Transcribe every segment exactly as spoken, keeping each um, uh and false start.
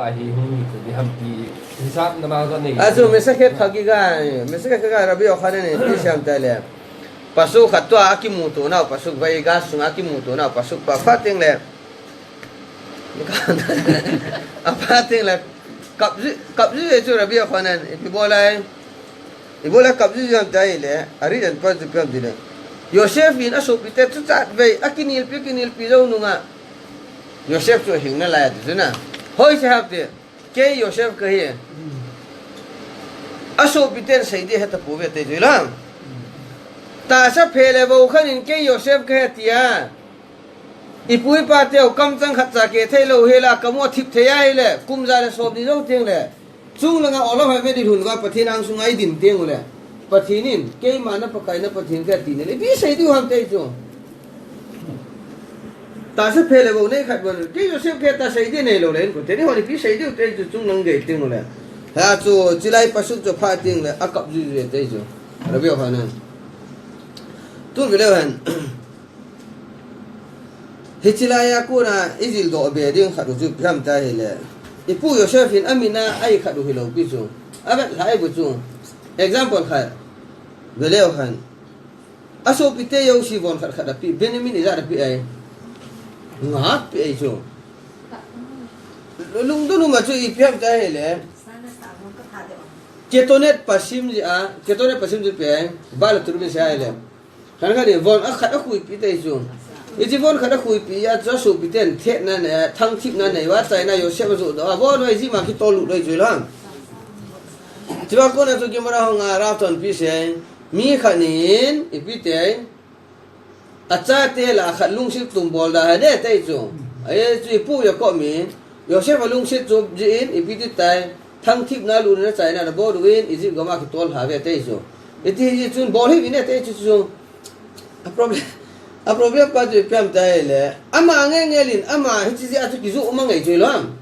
Hi hung hi chu di ham ti hisap na ma ga nei. Achu mesakhet kha ki ga, mesakhet kha ga Rabbi Yochanan in ipi asei ham tile. Pasuk khat tua akimuto nau, pasuk Vayikra sunga akimuto nau, pasuk pa pha teng le. Apha teng le. Kap ji, kap ji chu Rabbi Yochanan, ipi bol ai. Ibola kap ji ham tile, ari jan pa chu ipi ham tile. Yosef in asopite chu chatvei, akinelpi, kinelpi jou nunga. Yosef chu hing nalai ati chu na. Hoiche ham ti. Kei Yosef kahi. Asopiten seidi heta pouve ati chu lam. Tahsa phe le vou khat in kei Yosef kahi tia. Ipu ipa teu kamchang khat cha kithei lou hela, kamu athip thei ahile, kum ja le som ni jou teng le. Chung langa Olive Valley lhun uva Pathen angsunga idin teng ule. Pathen in, keima na Pakai na Pathen kahi ati nale. Ipi sei diu ham ati chu. Tahsa phe le vou nei khat bon. Kei Yosef kahi tia seidi neilou le, ko teni hon ipi sei diu ati chu chung lang gei teng ule. Hichu, chulai pasuk chu pha teng le, akap ji ji ati chu. Rabbi Yochanan. Tun ve leu hen. Hiche laiya kona ijil doh be ding khat u chu ipi ham tia hile. Ipu Yosef in amin a ahi khat u hilou pi chu. Avet lhai bu chu. Example khat. Ve leu hen. Asopite jouse von khat khat api. Benjamin ijat api ai. Nga api ai chu. Lungdon uma chu ipi ham tia hile. Ketonet pasim ji a. Ketonet pasim ji pe ai. Bala turmi se ai le. Khan khan in von akhat akhuipi tai chu. Hiche von khat akhuipi a chu asopiten thetna nei, thangthipna nei uva achaina Yosef ajoh doh a, von hoi jima kitol lut loi chu lang. Chua kona chu Gemara hung a raton pi se, mi khat in ipi tai, achate lah a khat lungset tum bol da hai de tai chu. Ahi chu ipu Yakob in, Yosef alungset chu jin, ipi ti tai, thangthipna lutna achaina abol uvin, Egypt gam a kitol lha uve ati chu. Iti hi chun bol hih uvin ati chu chu. A problem, a problem pa chu ipi ham tia hile. Ama nge nge lin, ama hiche jeh a chu kijoh mang ngai chu lou ham.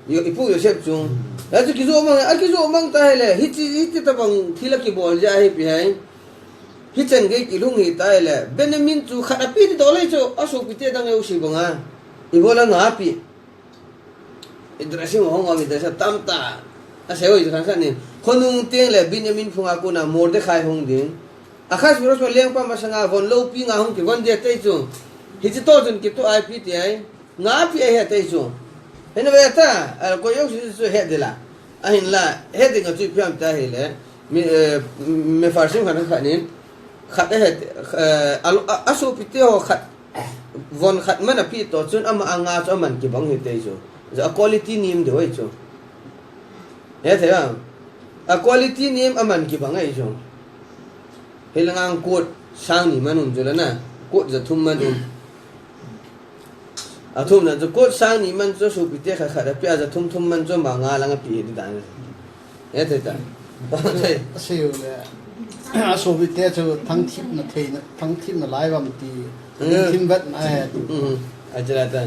Yo, ipu Yosef chu. Hichu kijoh mang, akijoh mang tia hile. Hiche, hiti tabang thil akibol jeh a hi ipi ham. Hichan gei kilhung hi tia hile. Benjamin chu khat api ti doh lei chu. Asopite dang jouse banga. Ibola nga api. Idressing hung hung idress tamtah. Asei hoi khan khan in. Khonung teng le Benjamin phunga kona Mordecai hung ding. Ahasuerus lengpa masanga von loupi nga hung kivon ding ati chu. Hiche toh chun kitoh a ipi ti ai. Nga api ai ati chu. Hina ve ta, a, koi jouse chu he ding la. Ahinla, he ding a chu ipi ham tia hile. Mi, eh, Mefarshim khat khat in. Khat ahe, eh, a, a, asopite ho khat. Von khat man api toh chun ama anga chu aman kibang hi ati chu. Chu a quality nem deu ahi chu. He thei a. A quality nem aman kibang ahi chu. Hilanga coat sang ni man um chu la na. Coat ja thum man um. A thumna chu coat sang ni man chu asopite khat khat api a ja thum thum man chu ama nga lang api hi dan. He thei ta. Asei u le. Asopite chu thangthipna theina, thangthipna lai uvam ti. Hmm. Thim vet na he. Hmm. Ahi chu la ta.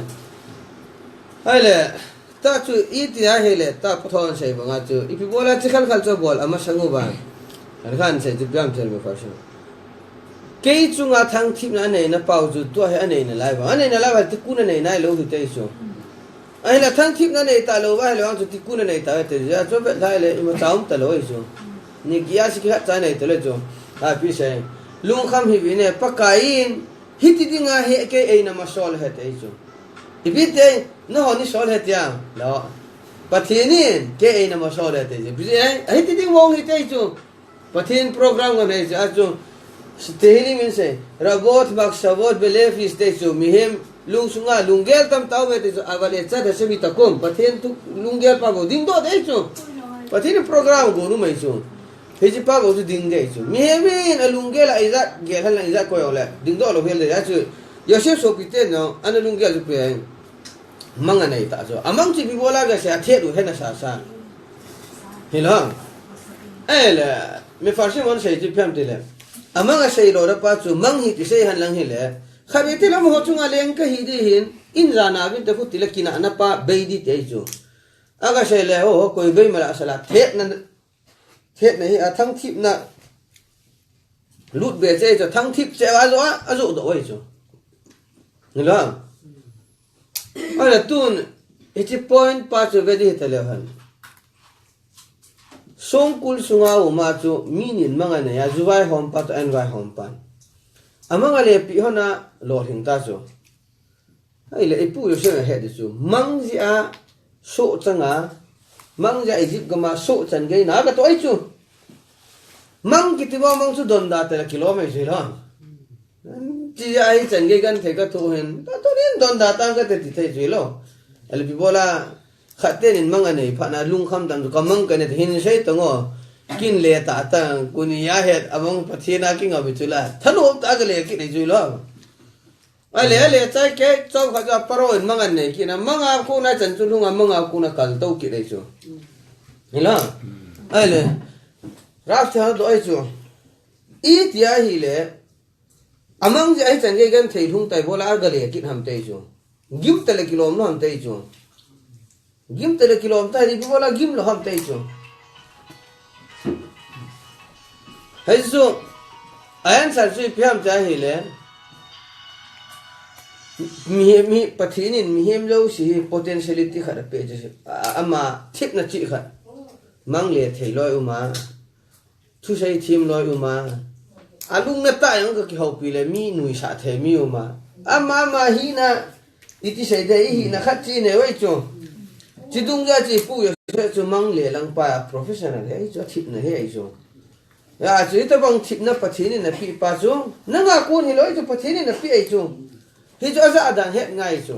Ahile, ta chu iti ahile, ta pathon sei banga chu. Ipi bola chi khal khal chu bol, amasang uva. Khan khan sei chu ipi ham tia hile Mefarshim. Kei chunga thangthipna aneina pau chu tua hi aneina lai uva. Aneina lai uva, tikun anei nailou hi ati chu. Ahinla thangthipna nei talou uva, ahile vang chu tikun anei tauve ati chu. Achu vet lhai le, imacha um talou ahi chu. Ni kia si khat cha nei talou chu. Api sei. Lungkham hih uvin e, Pakai in, hiti dinga hi kei eina masol ahi ati chu. Ipi ti, nahon nei sol ahi tia. Lo. Pathen in, kei eina masol ahi ati chu. Ipi ti, eh, hiti ding mong hi ati chu. Pathen program kanei chu, achu, Tehillim in asei, Rabot machshavot belev ish ati chu, mihem lungsunga lunggel tamtah aume ati chu, aval echad Hashem hi takum, Pathen thu lunggel pa bou dingdoh ding ahi chu. Pathen in program gon um ahi chu. Hiche pa bou chu ding ding ahi chu. Mihem in alunggel a ijat gel hen lang ijat koi uleh, dingdoh lou hel ding ahi chu. Yosef sopiten jong, ana lunggel chu ipi ham. Mang anei ta chu. Amang chu ipi bola kasei a thet u hena sa sa. Hilou. Ahile, Mefarshim hon sei chu ipi ham tile. Amang asei lou da pa chu mang hi kisei hen lang hile. Khatvei tile amaho chunga leng kahi ding hin, in jana vin ta khu tile kinahna pa bei ding ati ahi chu. Aga sei le, ho, ho, koi bei mala sala thetna Thetna hi a thangthipna lut be che chu thangthip che a jo a, ajoh doh ahi chu. Ni lo. Ahile tun Hiche point pa chu ve ding hita leu hen. Songkul sunga um a chu mi nin mang anei a, ju vaihom pa toh an vaihom pa. Amang ale pi hon a lolhing ta chu. Ahile ipu Joseph in ahet ding chu. Mang jeh a soh chang a, mang jeh a Egypt gam a soh chan gei na ka toh ahi chu. Mang kiti va mang chu donda te la kilom ahi chu lo. Chi a hi chan gei kan thei ka thu hin. Ta to nin donda tang ka te ti thei chu lo. Ahile ipi bol a khat te nin mang anei phat na lungkham tam chu ka mang ka ne hin sei tong o. Kin le ta tang kuni a het amang Pathen a kingap chu la. Thanom ta ka le kit nei chu lo. Ahile, ahile, chai ke, chau kha cha paro in mang anei kit na, mang a khu na chan chu lhung a, mang a khu na kal to kit nei chu. Hila. Ahile, rap cha do ahi chu. Iti ahile, amang jeh a hi chan gei kan thei lhung tai bol a ka le kit ham te chu. Gim te le kilom lou ham te chu. Gim te le kilom ta, ipi bol a gim lou ham te chu. Hei chu, a answer chu ipi ham ti ahile. Mi, mi, Pathen in mihem jouse hi potentiality khat ape chu. A, ama thepna chih khat. Mang le thei loi um a. Thusei them loi um a. Alung na ta jong ka kihoupi le mi nuisat thei mi um a. Ama, ama hina, iti sei de, i hina khat chi nei uve chu. Chi dung jeh a chu ipu Joseph chu mang le lang pa professional ahi chu, thepna ahi chu. Ya chu hitabang thepna Pathen in ape pa chu. Nanga kon hilou chu Pathen in ape ahi chu. Hichu ajah dan het ngai chu.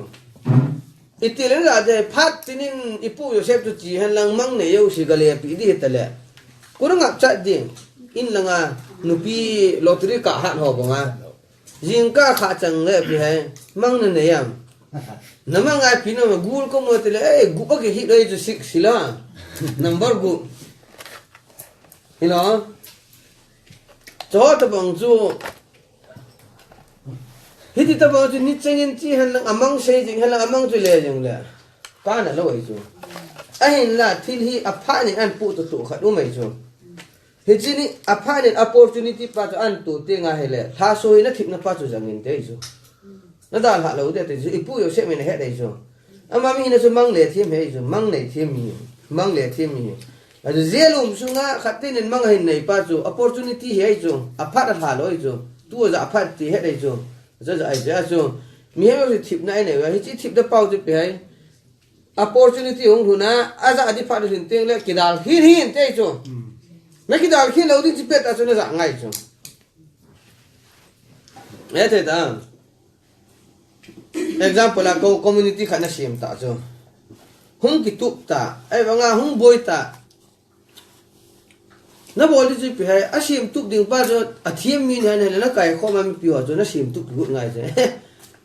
Iti le na jeh phat tinin ipu Joseph chu chi hen lang mang nei jouse ka le pi ding hita le. Koi na ngap chat ding. In langa nupi lottery kah hat ho banga. Jingkah kha chang le pi hai. Mang na nei am. Na mang a pi na ma gul ko mo ti le, eh, gup a kihit loi chu six sila. Number gup. Hilo. Chu tabang chu. Hiti tabang chu ni chengin chi hen lang amang sei jing hen lang amang chu le jing le. Kana lou ahi chu. Ahinla thil hi aphat nin an pu tu tu khat um ahi chu. Hiche ni aphat nin opportunity pa chu an tu te nga hile. Lhaso hi na thepna pa chu jangin te ahi chu. Na dalha lou te te chu. Ipu Joseph in ahet ahi chu. Ama mi hina chu mang le them ahi chu, mang nei them mi, mang le them mi. Achu jail um sunga khat tinin mang ahin nei pa chu, opportunity hi ahi chu, aphat alha lou ahi chu, tu aja aphat ti het ahi chu, aja ja ahi chu, achu, mihem jouse thepna anei uva, hiche thepna pa chu ipi ham. Opportunity hung lhun a, aja ding phat lhun teng le, kidal hin hin te ahi chu. Na kidal hin lou ding chi pet a chu na ja ngai chu. Eh, thei ta. Example a ko community khat na sem ta chu. Hung kitup ta, ahivanga hung boi ta. Na bol ding chu ipi ham, asem tup ding pa chu, athem mi ni ham le na kaikhom a mipi ho chu, na sem tup kigel ngai chu.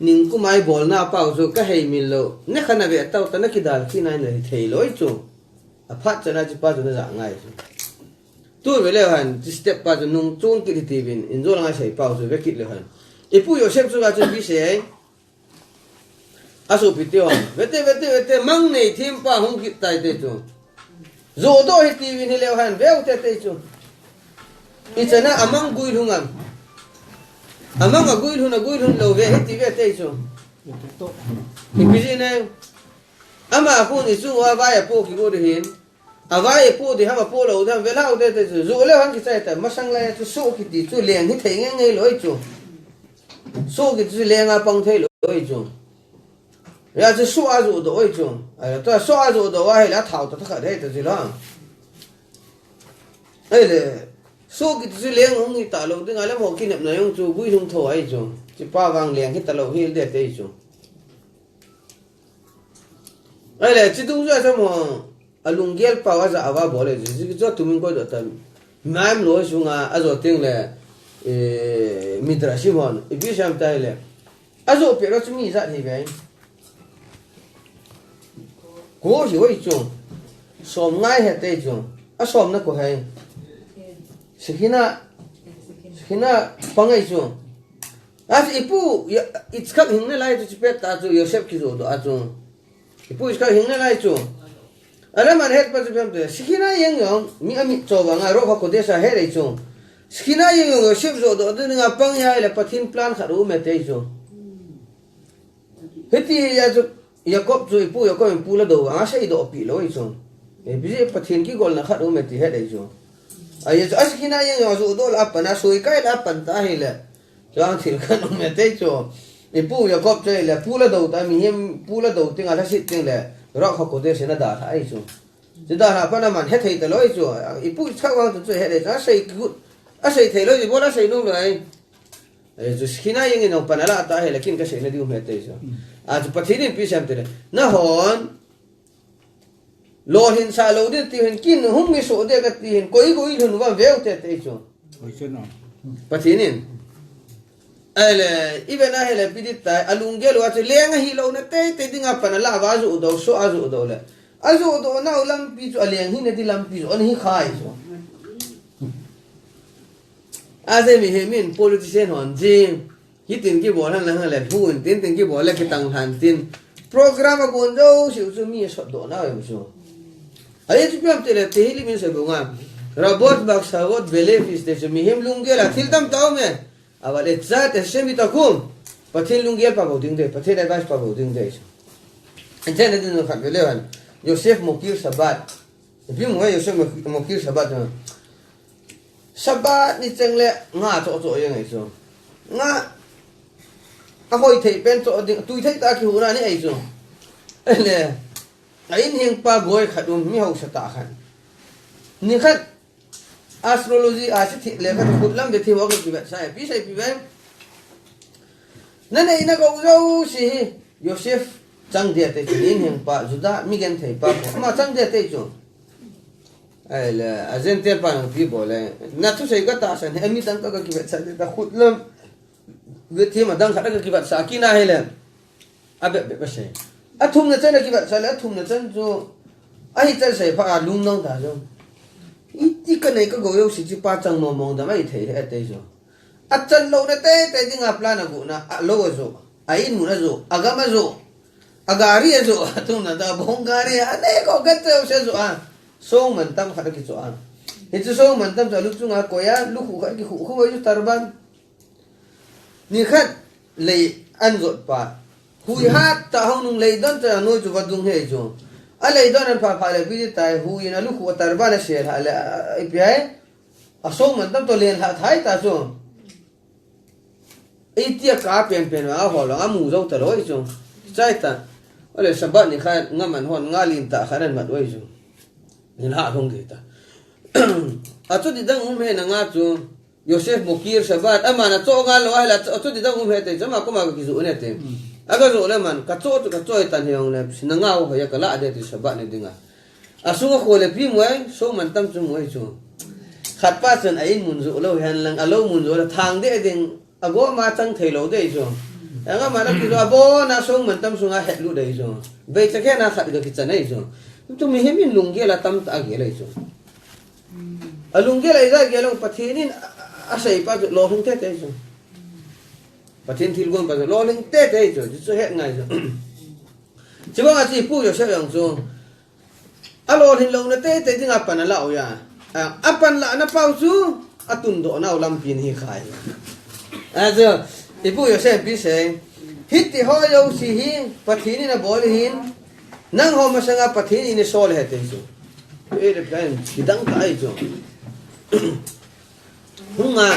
Nikum a i bolna pa chu, ka hei mil lou. Na kha na ve tau ta, na kidal kit nai na thei loi chu. Aphat chan a chu pa chu na ja ngai chu. Tu ve leu hen, chi step pa chu nung chung kit hiti vin, in jo langa sei pa chu ve kit leu hen. Ipu Joseph chu ka chu ipi sei. Asopi te ho. Vete, vete, vete, mang nei them pa hung kit tai te chu. Jodoh hiti vin hileu hen, veu te te chu. Ichan a amang guilhung am. Amang aguilhun, aguilhun lou ve hiti ve te chu. Ipi ji ne. Ama khu ni chu avai apo kigo ding hin. Avai apo ding ham apo lou ding ham, ve lhau te te chu. Joh leu hen kichai ta, masang lai chu soh kiti chu leng hithei ngei ngei loi chu. Soh kiti chu leng a pang thei loi chu. Ya chu soh a jodoh oi chu. Ai, ta soh a jodoh ahile athao ta ta khat hei ta chu la. Ahile, soh kiti chu leng hung hita lou ding a le mo kinepna jong chu guilhung tho ahi chu. Chi pa vang leng hita lou hel de te chu. Ahile, chi dung chu a chu mo. Alunggel pau aja ava bol e, chu chu tumin koi doh ta. Maim loi sunga ajo teng le, eh, Midrashim hon, ipi sam ta le. Ajo pe ro chu mi jat hi ve. Ko hi oi chu. Som ngai he te chu. Asom na ko hai. Shekhinah, Shekhinah pangai chu. Achu ipu, ya, Yitzchak hing nalai chu chi pet ta chu, Yosef kijodoh a chu. Ipu Yitzchak hing nalai chu. Alam an het pa chu pem te. Shekhinah jeng jong, mi amit cho vang a, Ruach HaKodesh a het ei chu. Shekhinah jeng jong, Yosef jodoh ding a pang jeh a le Pathen plan khat um e te chu. Hiti hi a chu, Jacob chu ipu Jacob in pu la do, a seidoh pi lou ahi chu. E, biji Pathen kigolna khat um e ti het ahi chu. Ahi chu, a sikhin a jeng jong ajoh doh le apan, a soi kai le apan ta ahile. Chuang thil khat um e ti chu. Ipu Jacob chu ahile, pu la do ta, mihem pu la do teng a lhasit teng le, Ruach HaKodesh in adalhah ahi chu. Chu dalhah pan aman hethei talou ahi chu. Ipu Yitzchak vang chu chu het ahi chu. Asei kut, asei thei lou, ibol asei nom lou ahi. Ahi chu, sikhin a jeng in jong pan alah ta ahile, kin kasei na diu um e ti chu. A chu Pathen in ipi asei em tile. Nahon, lolhin sah lou ding ti hin, kin hung mi soh ding kati hin, koi koi lhun uvam veu te ti chu. Pathen in. Ahile, ivet na ahile, ipi ti tai, alunggel uva chu leng ahi louna teitei dinga pan alah uva ajoh doh, soh ajoh doh le. Ajoh doh nau lampi chu aleng hina di lampi chu ana hi khai chu. Ajeh mihem in politician hon jing. Hitin kibol hen lang hen le, hu in tin tin kibol le, kitang lhan tin. Program agon jouse u chu mi asot doh nau ahi chu. Ahi chu ipi ham tile, Tehillim in asei banga. Rabot machshavot belev ti chu mihem lunggel a thil tamtah um e. Aval et zat Hashem itakum. Pathen lunggel pa bou ding te, Pathen advice pa bou ding te chu. Anchen na din khat ve le han. Yosef mokir Shabbat. Ipi mu e Yosef mokir Shabbat. Shabbat ni cheng le nga cho cho jeng ahi chu. Nga ahoi thei pen cho ding, tui thei tah a kihuna ni ahi chu. Ahile, a inheng pa goi khat um, mi hausa tah khat. Ni khat astrology a chi thei le khat khut lam ve thei ho ka kivetsah e, ipi sei ipi ve. Na neina gou jouse hi Yosef chang ding ati chu, inheng pa, Judah mi genthei pa ko, ama chang ding ati chu. Ahile, a Gentile pa nang ipi bol e. Na thusei ka tahsan e, mi dang ka, ka kivetsah ding ta khut lam. Ve thei ma dang khat ka kivetsah kit na ahile. Abep bep asei. Athumna chan a kivetsah le, athumna chan chu. Ahi chan sei pha a lungdong ta chu. Iti ka nei ka gou jouse chu pa chang mong mong dam ahi thei e ati chu. Achan louna teitei dinga plan agon a, alou ajoh, a inmun ajoh, agam ajoh, agari ajoh, athumna ta bong gari, anei ko gat jouse ajoh a. Songmantam khat akichoh a. Hichu songmantam chu alu chunga koi a, lukhuh khat kikhuh khu ahi chu turban. Ni khat lei an jot pa. Hui hat tah hung nung lei don tah a noi chu vadung ahi chu. Alei don an pha pha le ipi ti tai, hui in alukhuh a turban asel ha le, a, a, ipi ai. Asongmantam toh lenlhah thei ta chu. Itia ka pen pen a hol a mu jou talou ahi chu. Chai ta. Ole Shabbat ni khat nga man hon nga lin tah khat an mat u ahi chu. Lenlhah hung ding ta. Achuti dang um hina nga chu. Yosef mokir Shabbat. Aman achoh ngal lou ahile achuti dang um hite chu. Ama koma ka kijoh ne te. Aga joh le aman. Ka choh chu ka choh tan hijongle. Sina nga u hoiya ka lah ding ti Shabbat ni dinga. Asunga kho le ipi mu ai, songmantam chu mu ahi chu. Khat pa chun a inmun joh lou hen lang, alou mun joh le thang deh ding, agoma chang thei lou ding ahi chu. Anga mana kijoh, abona songmantam sunga hetlut ding ahi chu. Beicha khen a khat ga kichan ahi chu. Tu mihem in lunggel a tamtah agel ahi chu. Alunggel a ijat gel lou, Pathen in a, a, asei pa chu lolhing tete ahi chu. Pathen thilgon pa chu lolhing tete ahi chu. Chu het ngai chu. Chubang a chu ipu Yosef jong chu. Alolhin louna teitei dinga pan alah u ahi. A, apan lahna pau chu, atundoh nau lampi ana hi khai. Achu, ipu Yosef ipi sei. Hiti ho jouse hi, Pathen in abol ahin, nangho masanga Pathen in eisol ahi ati chu. E, le pen, kidang tah ahi chu. Hunga,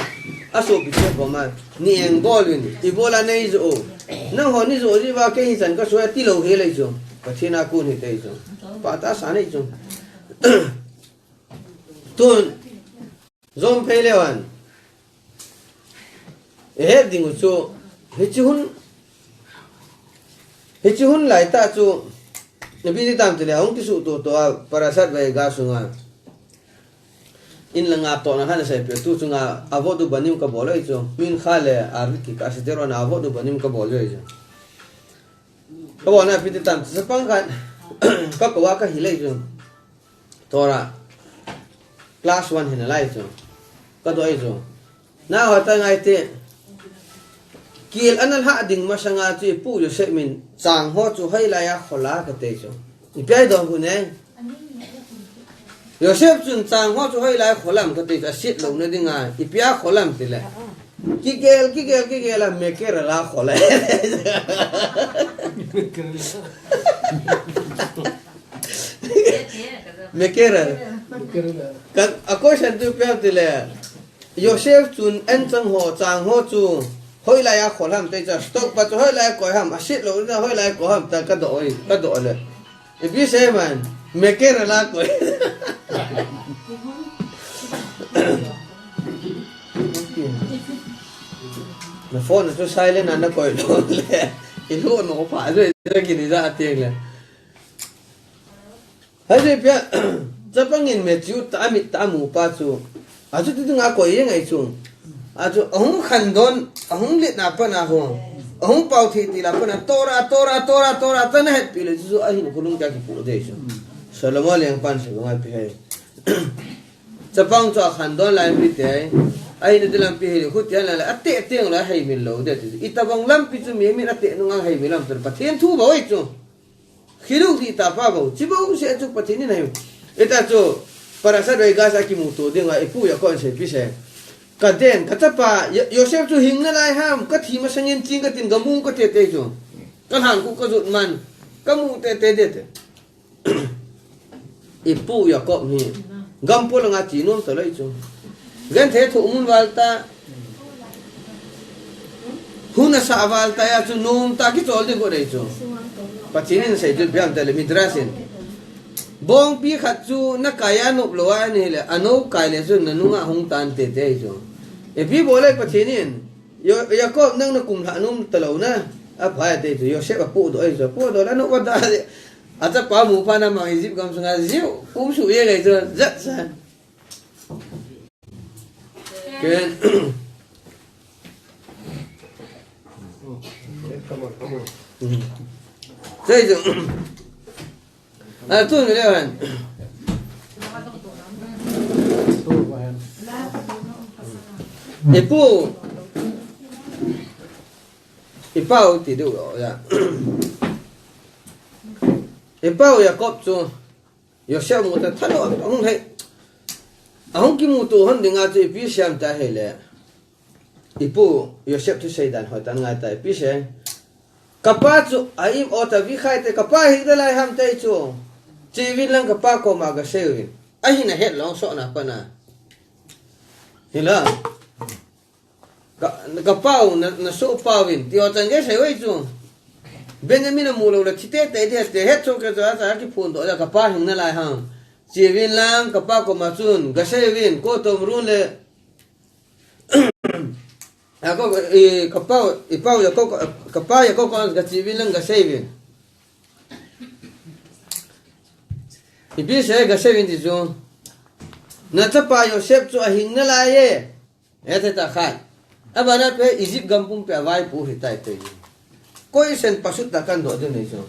asopi cheh koma, ni engbol uvin, ibola neijoh u. Nangho neijoh jiuva kei hichan kasoi ati lou hel ahi chu. Pathen a kon hite ahi chu. Phat asan ahi chu. Tun, jom phei leu hen. Ihet ding u chu, hiche hun, hiche hun laitah chu, ipi ti tam tile, hung kisuh toh toh a, Parashat Vayikra sunga. In langa tohna khat ana seipeh, tu chunga Avot Ubanim kabol ahi chu. Mincha le Arvit kikah a Sederot a Avot Ubanim kabol ahi chu. Kabolna ipi ti tam, chapang khat, kakou a kahil ahi chu. Torah class one hinalai chu. Kadoh ahi chu. Naho ta ngai te. Kel ana lhah ding masanga chu ipu Yosef in chang ho chu hoilai a khol a kati chu. Ipi ahi dong hu ne. Yosef chun chang ho chu hoilai a khol am kati chu, asit louna dinga. Ipi a khol am tile. Kigel, kigel, kigel a Makir a la khol e. Makir a. Ka, a question chu ipi ham tile, Joseph chun anchang ho, chang ho chu hoilai a khol ham ti chu, stock pa chu hoilai a koi ham, asit lou na hoilai a koi ham ti kadoh e, kadoh le. Ipi sei man, Makir a la koi. Na phone chu silent a nakoi lou le. Ilu no pa le, kini ja tieng le. Hijeh a, chapang in Matthew tah a mit tah a mu pa chu, achu ti dinga koi jeng ahi chu. Achu ahung khandon, ahung let na pat a ho, ahung pao thei til a pat a, Torah, Torah, Torah, Torah, tia na hetpi le chu, ahin khulung kya kipu dei chu. Solomon lengpan chu ngai pi hai. Chapang chu akhandon lai pi te, ahin ti lam pi hai, khu ti lai, ate teng la hai min lou de ti. Itobang lampi chu mi min ate nunga hai min lam tu, Pathen thu bou ahi chu. Khilung ti ta pa bou, chi bou se chu Pathen in ahi. Ita chu, Parashat Vayigash a kimuto dinga, ipu Yaakov in aseipi se. Ka den, ka chapa, Yo-, Yosef chu hing nalai ham, ka thi masangin ching ka tin, ka mung ka te te chu. Ka lhan khu ka jut man, ka mu te te de te. Ipu Yaakov hi, gam polanga chi nom talou chu. Genthei thoh mun val ta. Hun asah val ta a chu nom ta kichol ding ko dei chu. Pathen in asei chu ipi ham tile Midrash in. Bongpi khat chu na kai a nop lou a ahile, anou kai le chu na nunga hung tan te te chu. Ipi bol e Pathen in. Yo-, Yaakov nang na kum lha nom talou na. Aphai te chu. Yosef apu doh e chu. Apu doh le anou va da. Achapa mu pa na mang Egypt gam sunga jiu. Kum su ye le chu. Jat sa. Ken. Sei chu. A, tu ni le han. Ipu. Ipau ti du ya. Ipau Yaakov chu. Yosef mu ta thalou ahung lhai. Ahung kimuto hon dinga chu ipi sei ham ti ahile. Ipu Yosef thusei dan hoi tan ngai ta ipi sei. Ka pa chu a im o ta vi khai te ka pa hing nalai ham ti chu. Che uvin lang ka pa koma ga sei uvin. Ahin ahet lou soh na pat a. Hila. Ka, ka pau, na, na so pau in. Ti ho chan gei sei uvin chu. Benjamin amu lou le thi te te de te het chu ke chu a cha kiphun doh le ka pa hing nalai ham. Che uvin lang ka pa koma chun ga sei uvin ko tom run le. Yaakov, eh, ka pau, ipau Yaakov, ka pa Yaakov koma ga che uvin lang ga sei uvin. Ipi sei ga sei uvin ti chu. Na chapa Yosef chu ahing nalai e. Ete ta khai. Abana pe Egypt gam pumpi a vaipo hitai te. Koi sen pasut ta kan doh ding nei chu.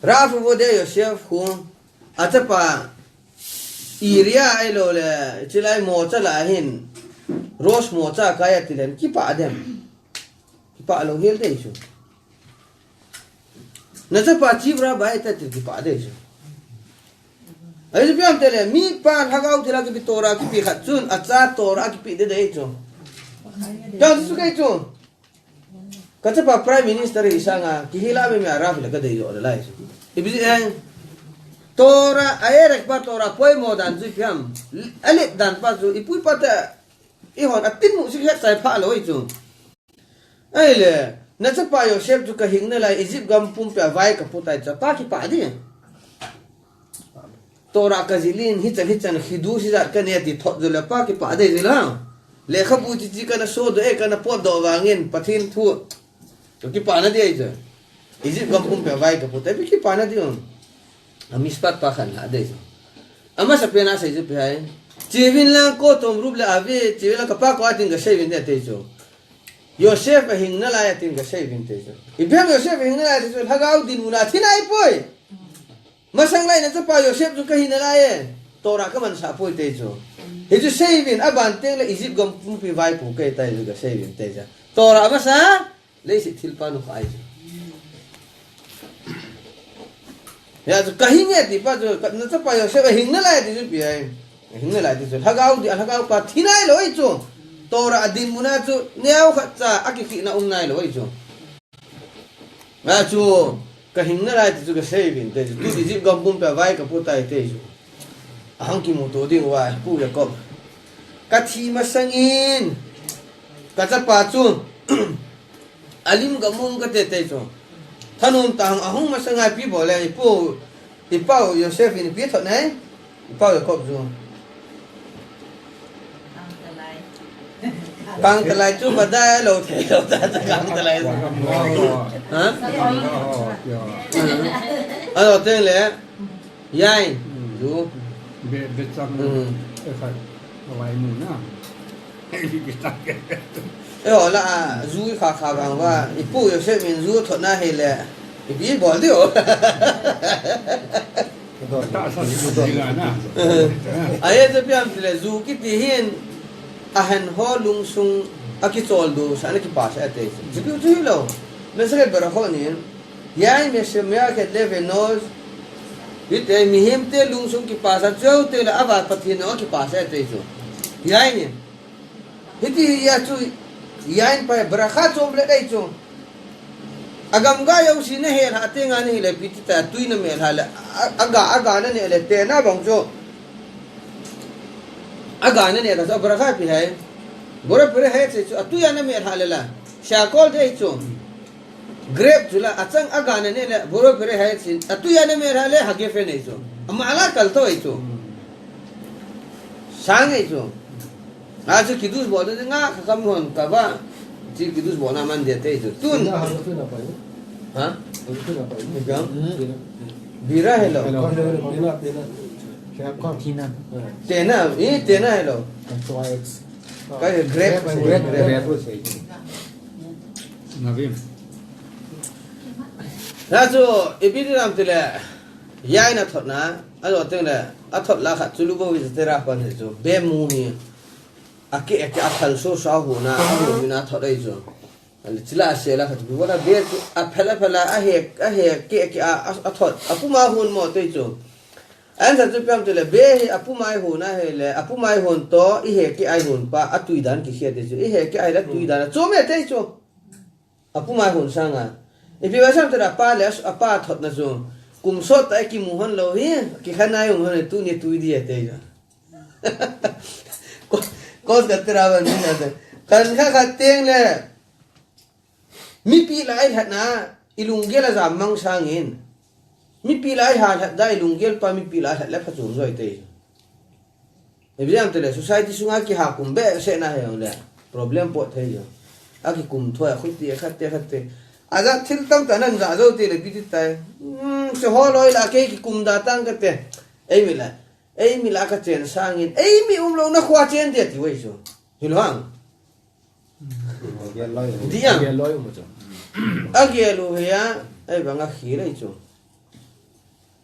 Rav vodeh Yosef khu achapa area ahilou le chilai mocha la hin rosh mocha kai ati len kipah dem. Kipah lou hel dei chu. Na chapa chief rabbi ta ti kipah dei chu. Ahi chu ipi ham tile, mi pa lhagao thila kipe Torah kipe khat chun, acha Torah kipe dei dei chu. Ipi ham ti chu kei chu. Ka chapa prime minister hi sanga, kihila mi mi a rav le ka dei jo le lai chu. Ipi ji e. Torah, a erek pa Torah poimo dan chu ipi ham. Alet dan pa chu, ipu ipa te, ihon atin mu sik het sai pha lou chu. Ahile, na chapa Yosef chu ka hing nalai, Egypt gam pumpi a vai ka pu tai chu, pa kipah di. Torah ka jih in, hichan, hichan, khidu sijat ka nei ti thot jo le, pa kipah dei ji la. Lekhabu chi chi kana so doh e, kana pot doh vangin, Pathen thu. Ka kipah na di ai chu. Egypt gam pumpi a vai ka pu tai, ipi kipah na di um. A mishpat pa khan la dei chu. Amasa pen a sei chu ipi ham. Che uvin lang ko tom rup le ave, che uvin lang ka pa koma tin ka sei uvin de ti chu. Yosef ahing nalai a tin ka sei uvin ti chu. Ipi ham Yosef ahing nalai ti chu, lhagao dinmun a thi nai poi. Masang lai na chapa Yosef chu ka hi nalai e. Torah ka mansah poi ti chu. Hichu sei uvin, aban teng le Egypt gam pumpi vaipo kei tai chu ka sei uvin ti chu. Torah amasa, leiset thilpha nu khai chu. Hia chu ka hing e ti pa chu, ka, na chapa Yosef ahing nalai ti chu ipi ham. Ahing nalai ti chu. Lhagao di, lhagao pa thi nai lou chu. Torah a dinmun a chu neokhat cha a kikhihna um nailou ahi chu. Achu, ka hing nalai ti chu ka sei uvin te chu. Tu Egypt gam pumpi a vai ka pu tai te chu. Ahung kimuto ding uva, Pu Jacob. Ka thi masangin, ka chapa chu, a lim ka mung ka te te chu. Thanom tah a hung masang a ipi bol le, i pu, i pau Joseph in ipi thot nai, i pau Jacob chu. Kangtalai chu vadai lou thei lou ta, ta kangtalai. Ha? Alo teng le. Yai. Zu. Be, be chang. Hmm. E khat. Vai mu na. E bi bi ta ke. E ho la, a, zu i kha kha vang va. I pu Joseph in zu thot na hi le. I bi bol diu. Ahi chu piam tile zu kiti hin, ahen ho lungsung a kicholdo sa, ana kipasah e te. Chu chu hilou. Masechet Berachot in, Yain meshemea et levenos, hite mihem te lungsung kipasah cheu te le ava Pathen a kipasah e te chu. Yain in. Hiti hi a chu, yain pa bracha chom le dei chu. Agam ga jouse na helha teng a nahi le ipi ti ta, tui na melha le, a, aga, aga na ne le, tena bang chu. Aga na ne ta chu, bracha ipi hai. Borei pere hai che chu, atui a na melha le la. Shakol dei chu. Grape chu la, achang aga na ne le, borei pere hai che, atui a na melha le, hagefen nei chu. Ama la kal to ei chu. Sang ei chu. Achu kiddush bolna dinga, ka kam hon ka va. Chu kiddush bolna man dia te chu. Tun. Bira halo tun na pai. Ha? Halo tun na pai. Bira? Bira hello. Hello, hello, hello. Pina, pina. Kya kon? Tina. Tena, eh, tena hello. Twice. Ka grape, grape, grape. Navim. Achu, ipi ti nam tile. Yain a thot na, ajo teng le, athot la khat chu Lubavitch Torah pan hi chu, be mu hi. Ake, ake, athal so sa ho na, aho mi na thot ei chu. Ale chila se la khat chu, bona be chu, aphel, aphel a, ahe, ahe, ke, ke, a, a, athot, apuma hon mo te chu. Ahin sa chu piam tile, be hi, apuma hon a hi le, apuma hon to, ihe ke a hon pa, atui dan kikhel te chu, ihe ke a le tui dan, chom e te chu. Apuma hon sanga. Ipi va sam tira apa le, apa thot na chu. Kum sot ta kimu hon lou hi, kikhan nai um hon tuni tui di e te chu. Ko, ko ka tira van ni na te. Kan kha kha teng le. Mipi la ai lhat na, i lunggel a jam mang sangin. Mipi la ai ha lhat da, i lunggel pa mipi la ai lhat le phachom joi te. Ipi jam tile, society sunga kiha kum behseh na hi le. Problem pot thei jo. Akikum thoi, akhuti, akhat te, akhat te. Aja thil tam ta nan ja jo tile, ipi ti tai. Hmm, se ho loi la ke kikum da tang ka te. Eimi la. Eimi la ka chen sangin. Eimi um lou na khua chen dia ti wei chu. Hilou ham. Dia. Agel loi um chu. Agel u hi a, ei bang a khi lei chu.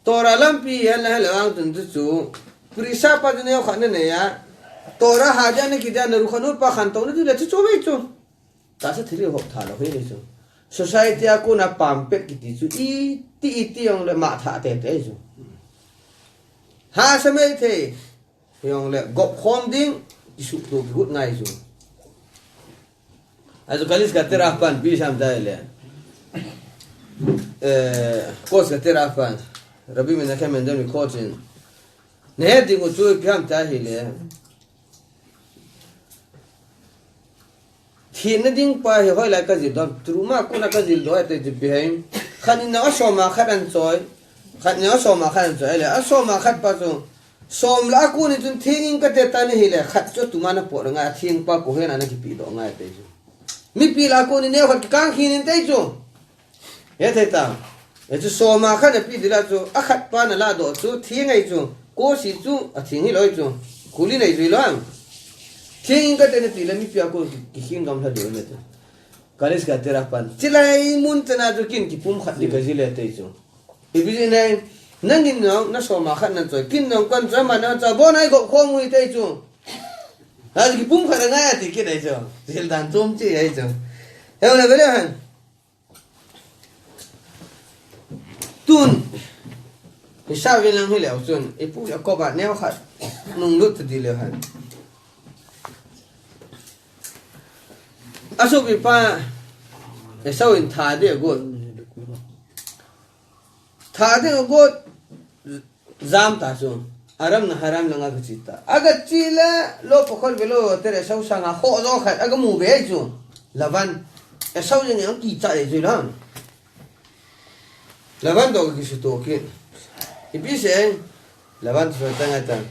Torah lampi hi la hela ang tun tu chu. Prisa pa tu neo khan ne ya. Torah ha dia ne ki dia na ru khan pa khan to ne tu le chu chu wei chu. Tahsa thil hop tha lou hi lei chu. Society a kona pam pet kiti chu iti iti jong le ma tha te te chu. Ha sa mei thei. Jong le gop khom ding, kisukto kigot ngai chu. Achu Kaliska Torah pan ipi sam tai le. Eh, Koska Torah pan. Rabbi Menachem Mendel mi coach in. Ne ding u chu ipi ham tai hi le. Thina ding pa hi hoilai ka jil doh, Truma kona ka jil doh te chu ipi ham. Khat in a som a khat an choi. Khat in a som a khat an choi le. A som a khat pa chu. Som la a kon in chun thing in ka te ta ni hi le. Khat chu tuma na po ngai, thing pa ko hena na kipe doh ngai te chu. Mipi la a kon in neo khat kikang khin in te chu. He thei ta. He chu som a khat na pe ding la chu, a khat pa na la doh chu, thing ei chu, ko si chu, a thing hi loi chu, kuli nei chu hi loi. Thing in ka te na ti le mipi a kon ki, ki khing gam hla ding le te. Kaliska Torah pan. Chilai mun te na chu kin kipum khat ding ka jil e te chu. Ipi jeh inem, nangin nong, na som a khat nan choi, kin nong kan choi, man nong choi, bon ai gop khom u hi te chu. Ha kipum khat ngai a ti kit ei chu. Jil dan chom chi ei chu. He na be le han. Tun, i sa vin lang hi leu chun, i pu i a kop a neo khat, nung lut ta di leu han. Asopipa Esau in tha ding agot. Tha ding agot. Jam ta chu. Aram Naharam lang agache ta. Agache le lo pakhol ve lo te Esau sanga khoh jo khat agamu ve chu. Laban. Esau jeng ang kicha le chu la. Laban toh kisuto kit. Ipi sei, Laban toh tang atan.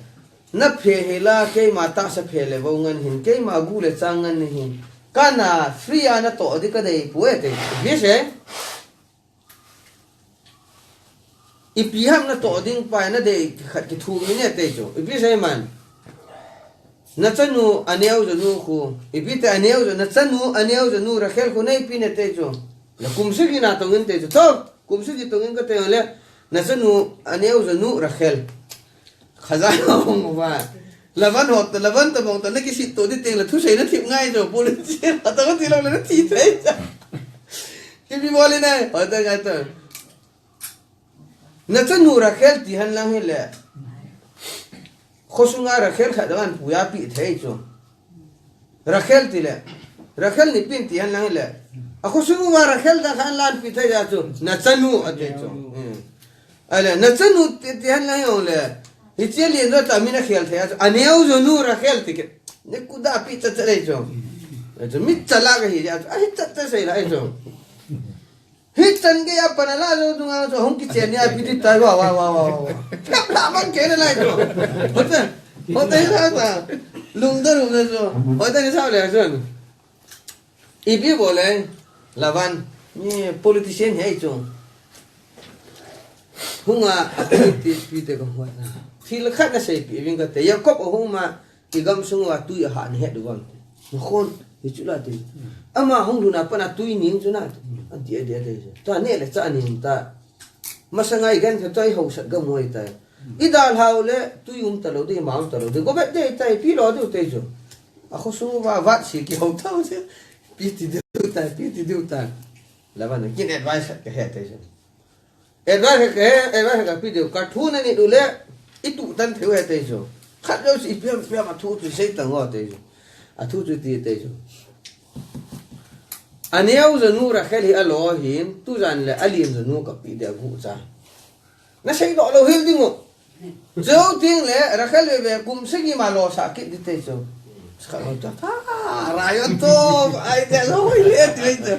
Na phe hela keima tahsa phe le vo ngen hin, keima gu le chang ngen hin. Kana free a natoh ding kadei poi ati. Ipi sei. Ipi ham natoh ding pai nadei khat kithum in ati chu. Ipi sei man. Nachanu, aneo janu khu. Ipi ti aneo ja, nachanu, aneo janu, Rachel khu neipe in ati chu. Na kum sagi natong in ati chu. Toh, kum sagi tong in kati le. Nachanu, aneo janu, Rachel. Khaja hung uva. Laban hot, Laban toh bong toh, nakisih to ding teng le, thusei nathip ngai chu, police. Ata kati lo le nathi thei. Kipi bol in ai, hot ngai to. Nachanu Rachel ti hen lang hile. Khosunga Rachel khat dang anpuiya pe thei chu. Rachel ti le. Rachel neipe in ti hen lang hile. Akhosunga Rachel dang khat anla pe thei a chu. Nachanu ati chu. Hmm. Ale, nachanu ti, ti hen lang hile. Hiche lien jo ta mi nakhel thei a chu. Aneo janu Rachel ti ke. Ni kuda pi cha cha le chu. Chu mi chala kahi a chu. Ahi cha cha sei la chu. Hichan gei a pan ala jo dunga jo hung kichen nia pi ti tai wa, wa, wa, wa, wa. Lap la bang ke na lai jo. Hote, hote sa ta. Lungdon lungdon jo. Hote ni sa le jo. Ipi bol e, Laban. Ni politician hi chu. Hunga, ti, pi te ko hot na. Thil khat nasei pi ving kate. Jacob ahung ma, Igam sunga tui ahah nahet diu ham. Nakhon, hichu la ti. Ama hung lhun a pat a tui ning chu na. Ati, ati, ati. Tua neh le chah ning ta. Masanga igenthei toh ihaosat gam u ahitai. Idalhau le tui um talou ding, ma um talou ding. Go bet ding tai, ipi lo diu te chu. Akhosunga vat si kihou tau se. Ipi ti diu tai, ipi ti diu tai. Laban a kin advice khat kahe te chu. Advice kahe, advice kape diu, kathu nanit u le, ituh tan thei u ahi te chu. Khat jou chu ipi ham, ipi ham athu chu sei tang o te chu. Athu chu ti te chu. Aneo janu Rachel hi alo hin, tujan le alen janu kape ding aguh cha. Nasei doh lou hel ding u. Jou ting le, Rachel veve kum sagi ma losah kit ding te chu. Sakha lo ta. Ah, rayon to, idea lo hoi le ti le.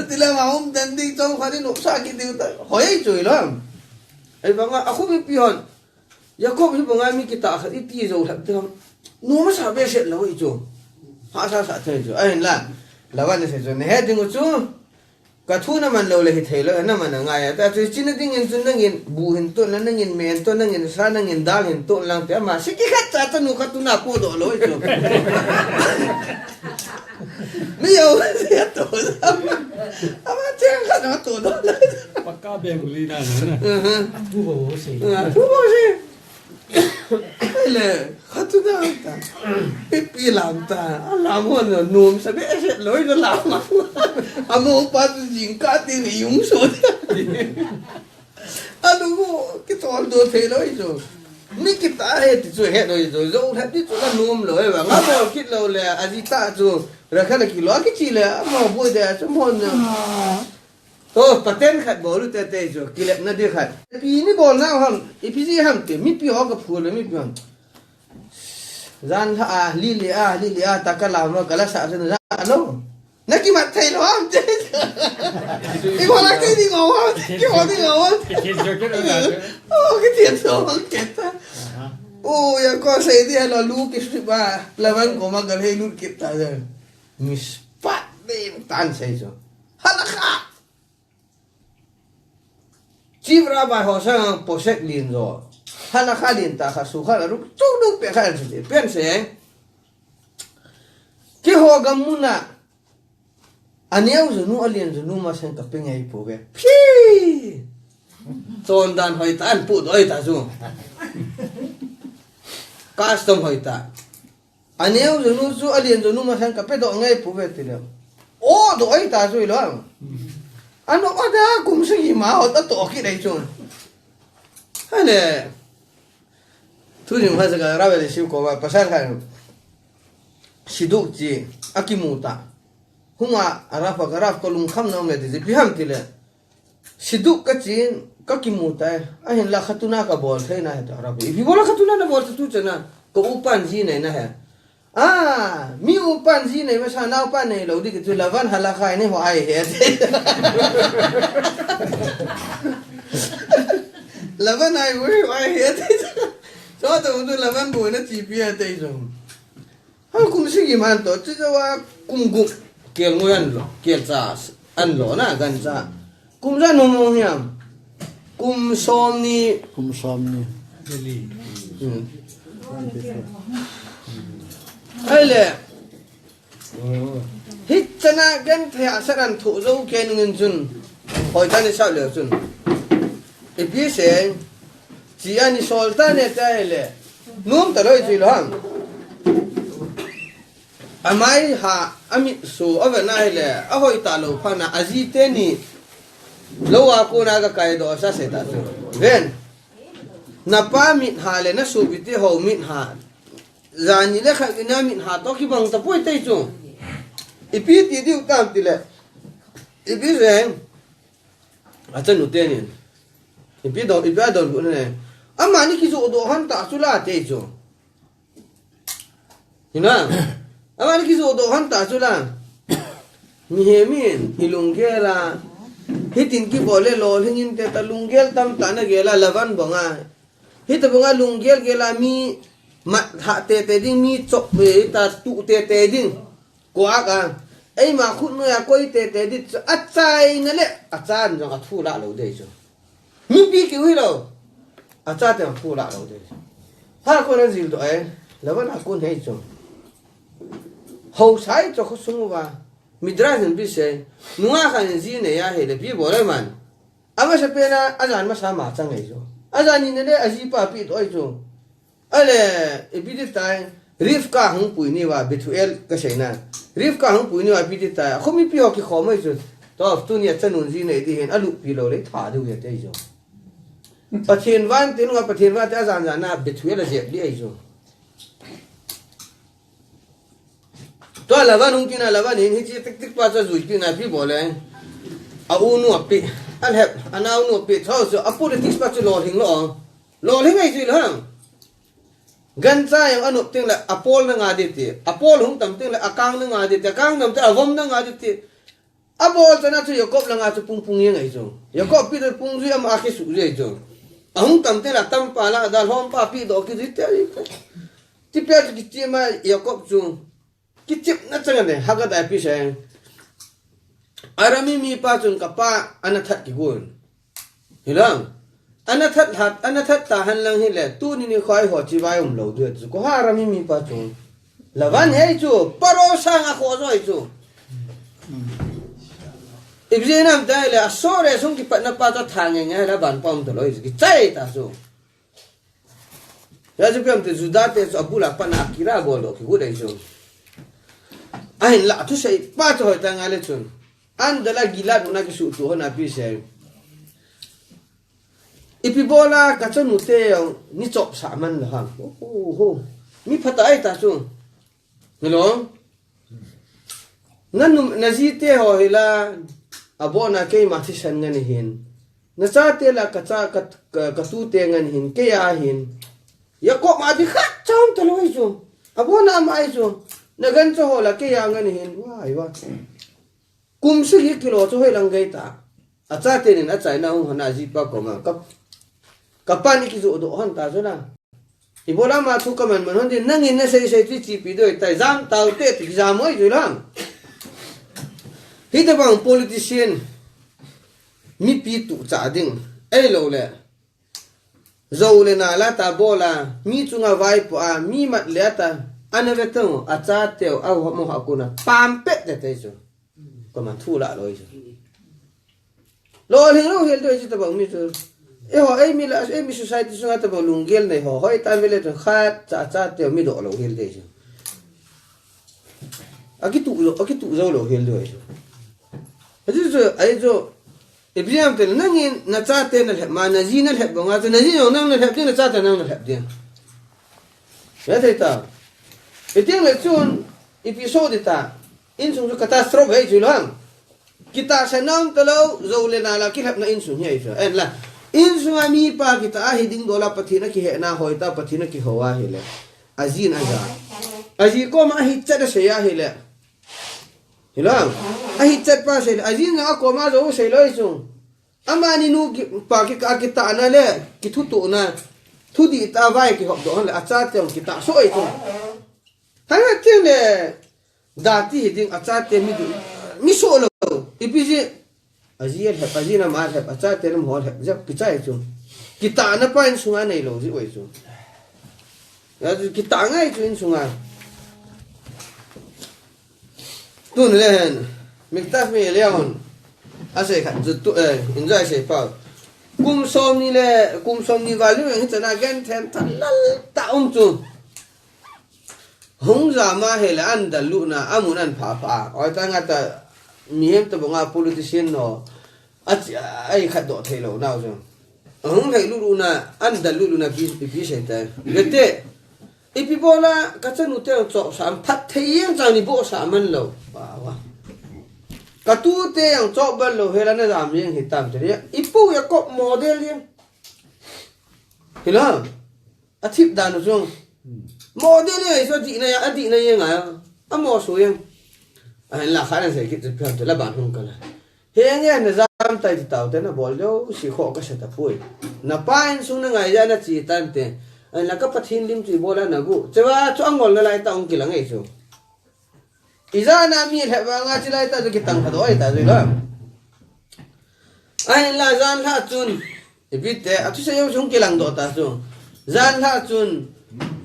Ti le ma um dan ding chom kha ding losah kit ding ta. Hoi chu lo. Ahivanga, akhu mipi hon. Jacob hi banga mi kitah khat iti jou lhap te ham. Nom asa behseh lou chu. Hahsa sa thei chu. Ahin la. Laban asei chu. Nahet ding u chu. Kathu naman lou le hithei lou, naman angai a. Ta chu china ding in chun nangin, bu hin ton lang, nangin me hin ton, nangin sa, nangin dal hin ton lang te ama. Siki khat cha chanu khat tu napodoh lou chu. Mi jou, se to. Ama cheng khat natohdoh lou. Pakka Bengali na na. Mhm. Thu bo se. Ah, thu bo se. Ahile, khat chu da ta. Ipi lam ta. Alam ho na nom sa behseh lou na lam. Amaho pa chu jingkah teng le jung so. Alu ho, kitol doh thei lou chu. Mi kitah ahi ti chu het lou chu. Jou lhep ti chu la nom lou e ba. Nga bol kit lou le, aji ta chu. Rachel kilo kichi le, amaho boi de chu mo na. To, pattern khat bol u te te chu, kilepna ding khat. Ipi ni bolna ham, ipi ji ham te, mipi ho kaphul le mipi ham. Jan lha a, lili a, lili a, ta kalam a, kala sa jan lou. Nakimat thei lou ham te. Ibola kei ding u ham, kei ding u ham. Kei kei jo kei lou na. Oh, kei kei jo kei ta. Oh, ya ko sei dia lo lu ki su ba, Laban koma gal hei lut kit ta jan. Mispat ding tan sei jo. Halakha. Chief Rabbi ho sang posek lin jo. Halakha lin ta kha su kha la ruk chu ruk pe kha chu pen se. Keiho gam muna. Aneo junu, alen junu masang kape ngai pouve. Phi! Chondan hoi ta, anpudoh ta chu. Custom hoi ta. Aneo junu chu alen junu masang kapedoh ngai pouve ti le. O doh ta chu ilo. Ano ada kum sagi ma ho ta toh kit dei chu. Hale. Thu jing ha saka rabe le siu ko ba pasal kha. Siduk chi akimu ta. Hunga, a rap a, ka rap ka lungkham na um le ti, ipi ham ti le. Siduk ka chin, ka kimu tai. Ahinla khatuna ka bol thei na he ta rap. Ipi bola khatuna na bol ta tu chana. Ka upan ji nei na he. Ah, mi upan ji nei masa na upan nei lo di ki tu lavan hala khai nei ho ai he. Lavan ai ui ai he. So ta tu lavan bo na chi pi a te jo. Ha kum sagi man to, chi jo wa kum gup kel ngui an lo, kel cha an lo na gan cha. Kum ja nu mo hiam. Kum som ni. Kum som ni. Hmm. Ai le. Hi chana gan thei a saran thu zo ke nungin chun. Hoi ta ni sa le chun. Ipi se. Chi ani sol ta ne ta le. Num ta loi chi lo ham. Amai ha, amit su, ave na le, ahoi ta lo pha na, aji te ni, lo a ko na ka kai do sa se ta tu. Ven, na pa mit ha le, na su bi te ho mit ha, zani le kha ina mit ha to ki bang ta poi te chu. Ipi ti diu tam ti le, ipi zen, a chanu te ni, ipi do, ipi a do bu ne, ama ni ki zo do han ta chu la te chu. Hina. Ama ni kijo do han ta chu la. Mi he min, i lunggel a. Hitin kibol le lolhing in te ta lunggel tam ta na gel a lavan bang a. Hita bang a lunggel gel a mi mat ha te te ding mi chok ve ta tu te te ding. Ko a ka. Ei ma khut no ya koi te te dit a chai na le a chan jong a thu la lo dei chu. Mipi kiu hi lo. A chate thu la lo de. Ha ko na jil do ai. Lavan a kun hei chu. Ho sai chu khu sung uva. Midra hin bi se. Nunga khan ji ne ya he le bi bo le man. Ama sa pe na a jan ma sa ma chang ei chu. A jan ni ne le a ji pa pi do ai chu. Ale, ipi ti tai, Rivka hung pui ni va, Bethuel ka sei na. Rivka hung pui ni va, ipi ti tai, a khomipi ho kikhom ai chu. To, tuni a chanun ji nei ti hin, a lup pi lo le, tha deu ya te ai chu. Pathen van, tin va Pathen van te a jan jan na, Bethuel a jep li ai chu. To, Lavan hung kin a, Lavan hin, hichi tik tik pa chu jui pi na pi bo le. A u nu a pi, a lhep, a nau nu a pi, tho chu, a politics pa chu lolhing lo. Lolhing ai chu lo. Gancha jong a nop teng le a pol na nga di ti. A pol hung tam teng le a kang na nga di ti. A kang tam teng le a vom na nga di ti. A bol chana chu Jacob langa chu pung pung jeng ai chu. Jacob pi to pung jui ama a khi su jui ai chu. A hung tam teng le a tam pa la da lhom pa pi do ki jui ti. Ti pe chu ki ti ma Jacob chu. Kichepna chang a ne, Haggai a pi se. Arami mipa chun ka pa ana that kigon. Hi lang. Ana that hat, ana that ta han lang hi le, tuni ni khoi ho chi vai um lo du chu. Ko ha Arami mipa chu. Lavan hei chu, paro sang a kho joi chu. Ipi jeh nam ta le, a sore sung kipat na pa chu tha nge nge Lavan pa um to loi chu. Kichai ta chu. Ya chu piam te Juda te chu a bul a pat na a kira bol doh kigot ai chu. Ahin la thusei pa chu hoi ta ngai le chun. An da la Gilad mun a kisuh tu hon a pi se. Ipi bol a ka chanu te jong ni chop sa man la ham. Ho, ho, ho. Mi phat ai ta chu. Hello? Na num, na ji te ho hi la, a bo na keima thisan ngan hin. Na cha te la ka cha ka, ka, ka tu te ngan hin, kei a hin. Jacob ma di khat chom ta loi chu. A bo na mai chu. Na gan chu ho la kei a ngan hin. Wai wa. Kum sagi kilo chu hoi lang gai ta. A cha te nin a chai na hung hon a ji pa ko ma. Ka, ka pa ni kijo do hon ta chu na. Ibola ma thu ka man man hon din, nangin na sei sei ti chi pi doi tai, jam tau te ti jam oi ju lang. Hita bang politician, mipi tu cha ding, ei lo le. Zo le na la ta bola, mi chunga vai po a, mi mat le ta, ana ve tong, a cha teu, a ho mo ha kuna, pam pet te te chu. Ko ma thu la lo chu. Lolhing lo hel doi chu tabang mi chu. Eiho, ei mi la, ei mi society sunga tabang lunggel nei ho. Hoi tan vele chu khat, cha, cha te mi do lo hel dei chu. A kitu lo, a kitu zo lo hel doi chu. A chu chu, ai chu, ipi jam te nangin na cha te na lhep ma, na ji na lhep banga chu, na ji jong nang na lhep ding, na cha te nang na lhep ding. Ya thei ta. Itiang le chun, ipi so di ta. insung chu catastrophe chu lang. Kitahsan nom talou, jou le nal a kilhepna insung hi ahi chu. Ahinla, insung a mipa kitah a hiding dol a Pathen a kihehna hoitah, Pathen a kihou ahile. Ajin aja. Aji koma ahichat asei ahile. Hilang. Ahichat pa sei le. Ajin a koma jou sei lou ahi chu. Amani nu ki, pa ki, a kitahna le, kithutohna. Thudih tah a vai kihop doh le, achate jong kitah soh ahi chu. Hanga teng le, dati hiding, achate mi dih, mi soh lou. Ipi jeh. Aji alhep, aji nama alhep, achate nama ho alhep, jep kichai chu. Kitahna pa insunga neilou jeh u ahi chu. Kitah ngai chu insunga. Tun le hen, Miktat mi le hon. Asei khat chu tu, eh, enjoy sei pa. Kum som ni le, kum som ni val ni hi chana gen them thalal ta um chu. Hung jama hile an daluna, amun an pha pha. Oi ta nga ta, mihem ta bonga politician no. Achi, ai khat doh thei lou nau chu. Hung thei luluna, an daluna, pi, pi sei ta. Gete. Ipi bola, ka chanu te jong chop sa, an phat thei jeng chang ni boh sa man lou. Wa, wa. Ka tu te jong chop ban lou, hela na jam jeng hi tam te ria. Ipu Jacob model jeng. Hila. Athip dan u chu. Model jeng, iso dihna jeng, adihna jeng a. Amo so jeng. Ahin la kha na sei kit chu phiam te la ban hung ka la. Henge na jam tai ti tau te na bol deu si kho ka sa ta pui. Na pa insung na ngai ja na chi tan te. Ahin la ka Pathen lim chu i bol a na gu. Chewa chu angol na lai ta ong kilang ei chu. Ijana mi lhep vanga chi lai ta chu kitang kha doi ta chu lo. Ahin la jan lha chun. Ipi te, athusei jong chu hung kilang doh ta chu. Jan lha chun,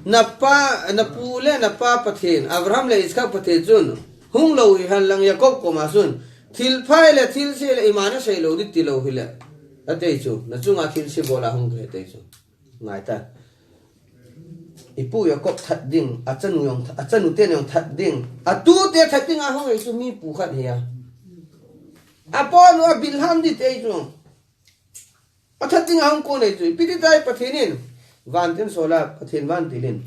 na pa, na pu le na pa Pathen, Abraham le Isaac Pathen chun, hung lou hi hen lang Jacob koma chun, thil phai le thil se le ima na sei lou ding ti lou hile. Atei chu, na chunga thil se bol a hung kei tei chu. Ngai ta. Ipu Jacob that ding, achanu jong, achanu te jong that ding, atu te that ding a hung ei chu mi pu khat hi a. Apo nu a Bilham di tei chu. Athat ding a hung kon ei chu. Ipi ti tai Pathen in. Vantil sol a, Pathen vantil in.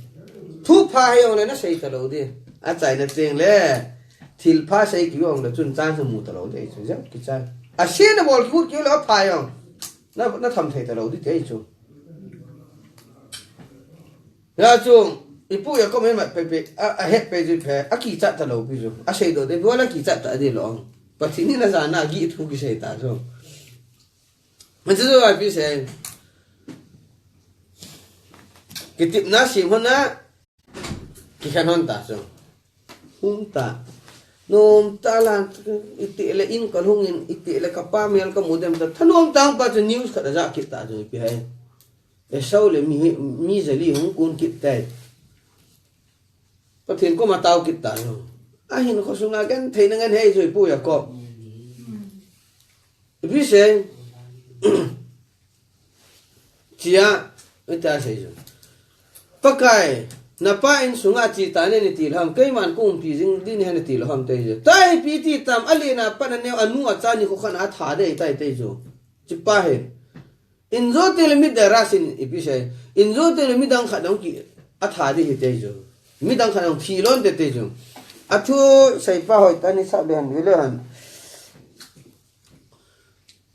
Thupha hei jong le na sei ta lou di. Achaina cheng le. Thil pha sei ki jong le chun chance mu ta lou di ei chu. Jam kichai. Ase na bol ki ut ki le apha jong. Na, na tham thei ta lou di ti ei chu. Ya chu. Ipu Jacob he mat pe pe. A, ahet pe chu pe. Akichat ta lou pi chu. Asei doh di. Bol akichat ta di lo. Pathen in ajana gi thu kisei ta chu. Machu chu ipi sei. Kitepna sim hon a, kikhen hon ta chu. Hung ta. Nom ta la, iti le in ka hung in, iti le ka pa mel ka mu dem ta. Thanom ta pa chu news khat aja kit ta chu ipi hai. Esau le mi, mi jali hung kun kit tai. Pathen koma tao kit ta chu. Ahin kho sunga gen thei na ngen hei chu ipu Jacob. Ipi sei. Chia, ita sei chu. Pakai, na pa insunga chi ta ne ni ti lham, keiman kung pi jing di ni he ni ti lham te chu. Tai pi ti tam, ale na pa na neo anu acha ni kho khan atha de tai te chu. Chi pa he. Injo te le mit da ra sin ipi sei. Injo te le midang khat dong ki atha di hi te chu. Midang khat dong thi lon te te chu. Athu sei pa hoi ta ni sa be han vi le han.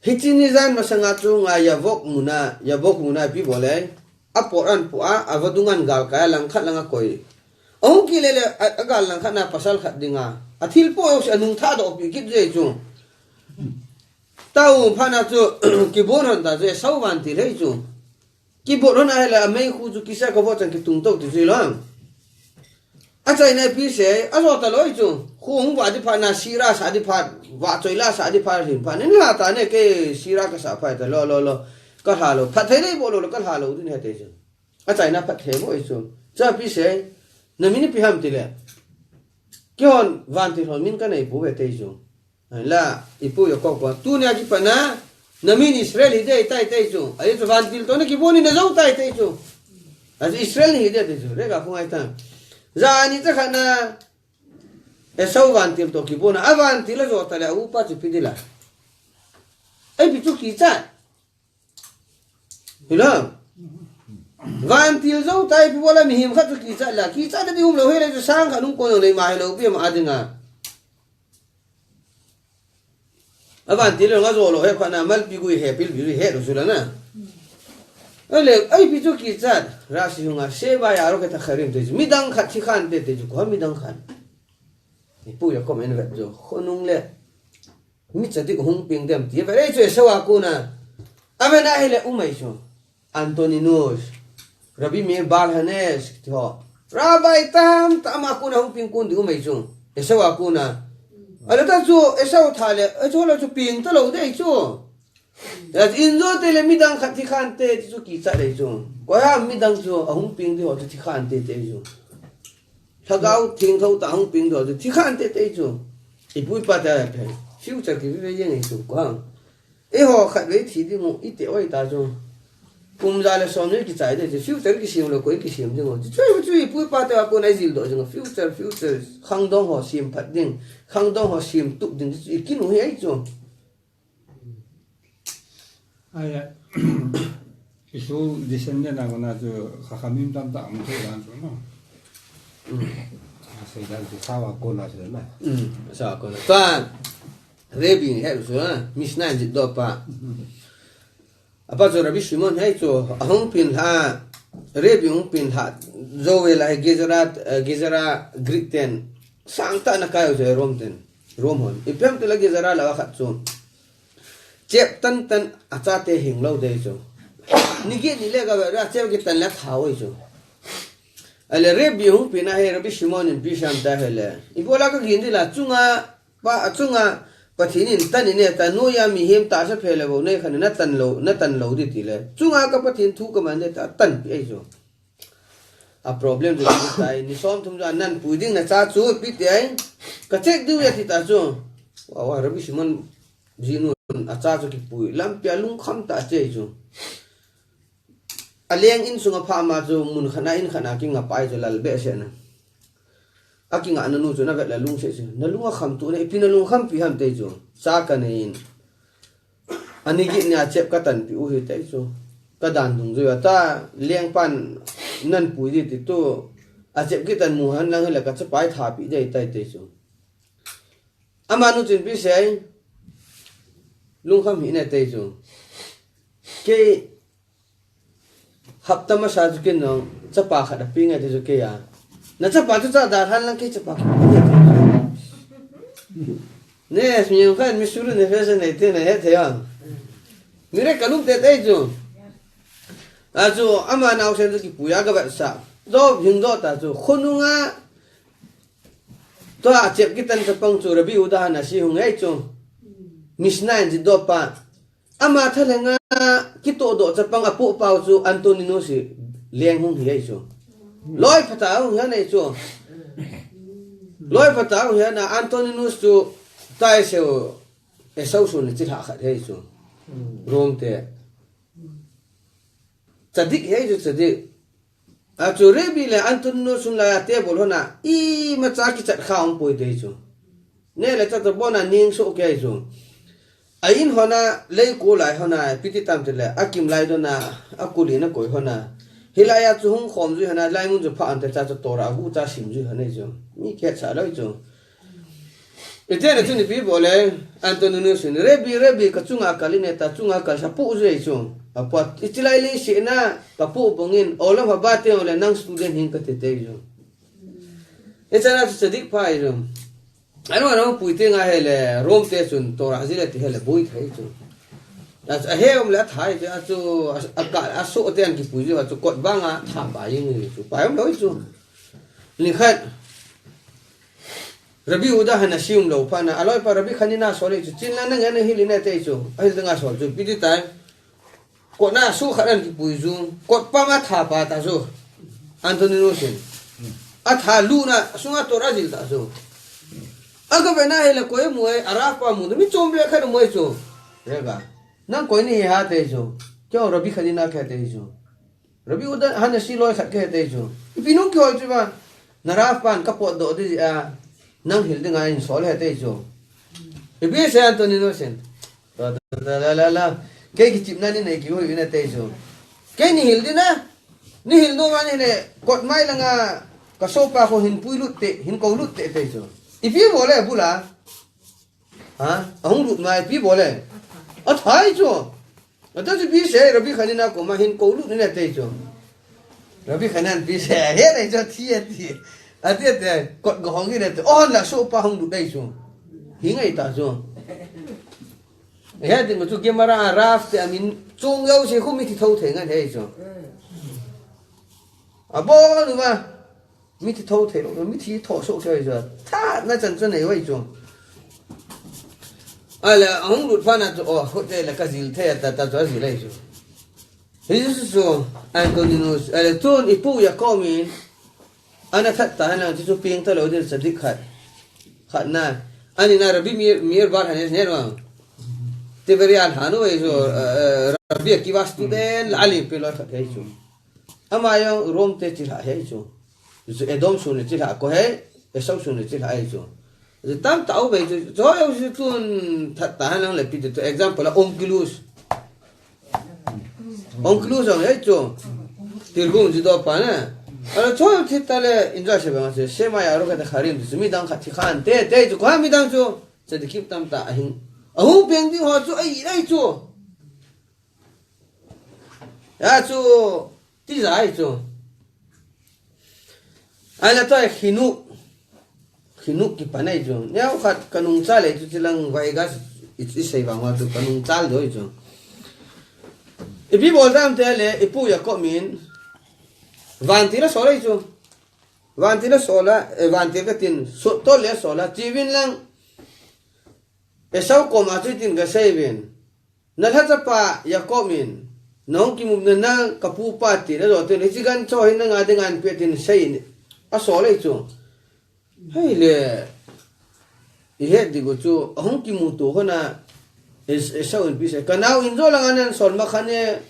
Hichi ni jan masanga chunga Yavok muna, Yavok muna ipi bol e. Apot an pu a, avadung an gal kai a lang khat lang a koi. Ahung kile le, a, agal lang khat na pasal khat dinga. Athil po jong si anung tha doh pi kit jeh chu. Tao phat na chu, kibon hon ta chu, Esau vantil hei chu. Kibon hon ahile, amei khu chu kisa ka vo chan kitung to ti chu lo. Achaina ipi sei, ajo ta loi chu. Khu hung va di phat na, sira sa di phat, va choi la sa di phat, hin phat. Nin la ta ne ke sira ka sa phai ta lo, lo, lo. Ka hla lo. Phat thei nei bo lo, lo, ka hla lo din he te chu. Achaina phat thei bo ei chu. Cha ipi sei, na min ipi ham ti le. Kihon vantil hon min ka nei pu ve te chu. La, ipu Jacob pa. Tunia kipat na, na min Israel hi de tai te chu. Ahi chu vantil to na kibon ni na jou tai te chu. Ahi Israel ni hi de te chu. Re ka phung ai ta. Jani cha khat na, Esau vantil to kibon na. A vantil a jo ta le, a upa chu pi di la. Ai pi chu kicha. Hilo. Vantil jou tai pi bola mihem khat chu kicha la. Kicha na di um lo he le chu sang khat nung ko lo le ma he lo pi ma a dinga. Avantil nga jolo he phana malpi gui he pilpi gui he lo sula na. Ale, ai pi chu kichat. Rashi hunga sheva yarokhet acharim te chu. Midang khat thi khan te te chu. Ko midang khat. Ni pu ya comment vet jo. Khonung le. Mi tzadik hung peng dem ti. Ve le chu Esau a kona. Ave na he le umai chu. Antoninus, Rabbi Meir Bar Hanes, ti ho. Rabbi tam tam a kona hung peng kon di umai chu. Esau a kona. Ale ta chu Esau tha le, Esau la chu peng ta lo dei chu. Ya in jo te le midang khat thi khan te ti chu kichat dei chu. Ko ya midang chu ahung peng di ho chu thi khan te te chu. Lhagao thengtho ta hung peng di ho chu thi khan te te chu. Ipu ipa te a phe. Future ki ve ve jeng ei chu ko. Eiho khatvei thi ding u, ite oi ta chu. Kum ja le som ni kichai de chu, future kisem le koi kisem ding u. Chu chu ipu ipa te a kona jil do jing u, future, future. Khangdong ho sem phat ding, khangdong ho sem tup ding chu, i kin u hi ai chu. Ai, Esau descendant a kona chu, Chachamim tamtah um thei dan chu, no? A sei dan chu, Esau a kona chu, na. Esau a kona. Tua, Rabbi ni he chu, na. Mishnah in jih doh pa. Apa chu Rabbi Shimon hi chu, ahung peng lha, Rabbi hung peng lha, jo ve la hi Gezerah, eh, Gezerah Greek ten, sangtah na kai u chu Rome ten, Rome hon. Ipi ham ti le Gezerah la khat chu. Chep tan tan a chate hing lo dei chu. Ni get ni le ga ve ra chep kitan le tha oi chu. Ale Rabbi hung peng a hi Rabbi Shimon in ipi sam ta he le. Ibola ka gin di la chunga pa a chunga Pathen in tan in e ta noiya mihem tahsa phe le bou nei khan na tan lo, na tan lo di ti le. Chunga ka Pathen thu ka man de ta tan pi ai chu. A problem chu ti tai, ni som thum chu a nan pui ding na cha chu ipi ti ai. Ka check diu ya ti ta chu. Wa, wa, Rabbi Shimon ji nun a cha chu kipui. Lampi a lungkham ta che chu. A leng in sunga pha ma chu mun khat na in khat na kinga pai chu lal behseh na. A kinga na nu chu na vet la lungset chu. Na lung a kham tu na ipi na lungkham pi ham te chu. Cha ka nei in. Ani git ni a chep ka tanpi u hi te chu. Ka dan dung joi a ta leng pan nan pui di ti tu. A chep kitan mu han lang hi la ka chapai tha pi dei tai te chu. Ama nu chun ipi sei. Lungkham hi ne te chu. Kei hapta masa chu kin nong chapa khat a pi ngai te chu kei a. Na chapa chu cha da han lang kei chapa khat pi ngai te chu. Ne, mi khan mi suru ne fesa nei te na he the ya. Mi re ka lum te te chu. A chu ama naosen chu kipui a ka vet sa. Do hing do ta chu. Khonunga tua chep kitan chapang chu Rabbi Yehuda Hanasi hung ei chu. Mishnah in jih doh pa. Ama thalhenga kitoh doh chapang a pu pau chu Antoninus hi leng hung hi ei chu. Loi phata hung hi ei chu. Loi phata hung hi na Antoninus chu tai seu Esau sun le chi lha khat hi ei chu. Rome te. Tzadik hi ei chu tzadik. A chu Rabbi le Antoninus sun la ya te bol hona, imacha kichat kha um poi te chu. Ne le cha to bona ning so ke chu. A in hona, lei ko lai hona, ipi ti tam te le, a kim lai dona, a kuli na koi hona. Hilai a chu hung khom jui hona, lai mun chu pha an te cha chu Torah gu cha sim jui hona chu. Mi khet sa loi chu. Ite na chu ni pi bol le, Antoninus in, Rabbi, Rabbi, ka chunga kal in e ta, chunga kal sa pu jui chu. A pu a, ichi lai le si na, ka pu bong in, olam haba te le nang student hing ka te te chu. E cha na chu tzadik pa i chu. Anu, anu, pui te nga he le, Rome te chun, Torah ji le ti he le, bui thei chu. A, a he um le a thai chu, a chu, a, a ka, a so te an kipui chu, a chu kot banga tha pa jing chu, pa um lo chu. Ni khat, Rabbi Yehuda Hanasi um lo pha na, a loi pa Rabbi Hanina so le chu, chin la na nge na hil in e te chu, a hil nga so chu, ipi ti tai. Kot na su khat an kipui chu. Kot pa ma tha pa ta chu. Antoninus in. A tha lu na sunga Torah jil ta chu. A ka ve na he le koi mu e, a Rav pa mu, mi chom le khat mu e chu. Re ga. Nang koi ni he ha te chu. Kyo Rabbi Hanina ke te chu. Rabbi Yehuda Hanasi loi khat ke te chu. Ipi nung kyo chu ba. Na Rav pan ka pot do di a. Nang hil ding a in sol he te chu. Ipi se Antoninus in. La, la, la, la, la. Kei kichim na ni nei ki hui na te chu. Kei ni hil di na. Ni hil no ma ni ne kot mai langa ka so pa ko hin pui lut te, hin ko lut te te chu. Ipi bol le bula. Ha? Ahung lut mai pi bol e. Athai chu. Ata chu pi se Rabbi Hanina koma hin kou lut ni le te chu. Rabbi Hanan pi se he le chu thi ati. Ati ati kot go hong hi le te. On la so pa hung lut dai chu. Hi ngai ta chu. He ding chu Gemara Rav te amin chung yau se khu mi thi tho thei ngan he chu. Abol uva. Mi thi tho thei lo, mi thi tho so thei chu. Tha na chan chan nei wai chu. Ala ahung lut pha na chu o, hote la ka zil thei ta ta chu zil ai chu. Hi chu chu, Antoninus, ala tun ipu Yakob in, ana that ta na chu chu ping ta lo din sadik khat. Khat na. Ani na Rabbi Mir, Mir bar hanes ne wa. Tiberian hanu ai chu, eh, Rabbi Akiva student la ali pe lo that ai chu. Ama jong Rome te chilhah hi chu. Chu Edom sung le chilhah ko hi, Esau sung le chilhah hi chu. Chu tam tah u ve chu, chu jong chu tun that ta han lang le pi chu example la Onkelos. Onkelos jong hi chu. Tirgum chu do pa na. Ala chu thi ta le inja se ba se, Shema Yarokheth Acharim chu mi dang khat thi khan te, te chu ko mi dang chu. Chu di kip tam ta ahing. Ahung peng di ho chu ai, ai chu. Ya chu, ti za ai chu. Ai la toi khinu. Khinu ki panai chu. Neo khat kanung cha le chu chilang vai gas i, i sei vang wa chu kanung cha le doi chu. Ipi bol dam te le, ipu Yakob min. Vantil a sol ai chu. Vantil a sol a, eh, vantil ka tin. Sot to le sol a. Chi vin lang. Esau koma chu tin ka sei vin. Na lhachapa Yakob in, na hung kimu na na ka pupa ti na lo tin, hichi gan cho hin na nga ding an pe tin sei in, a so le chu. Hei le, i het di go chu, a hung kimu to ho na, es, Esau in pi se, ka nau in zo lang an an sol ma khan e,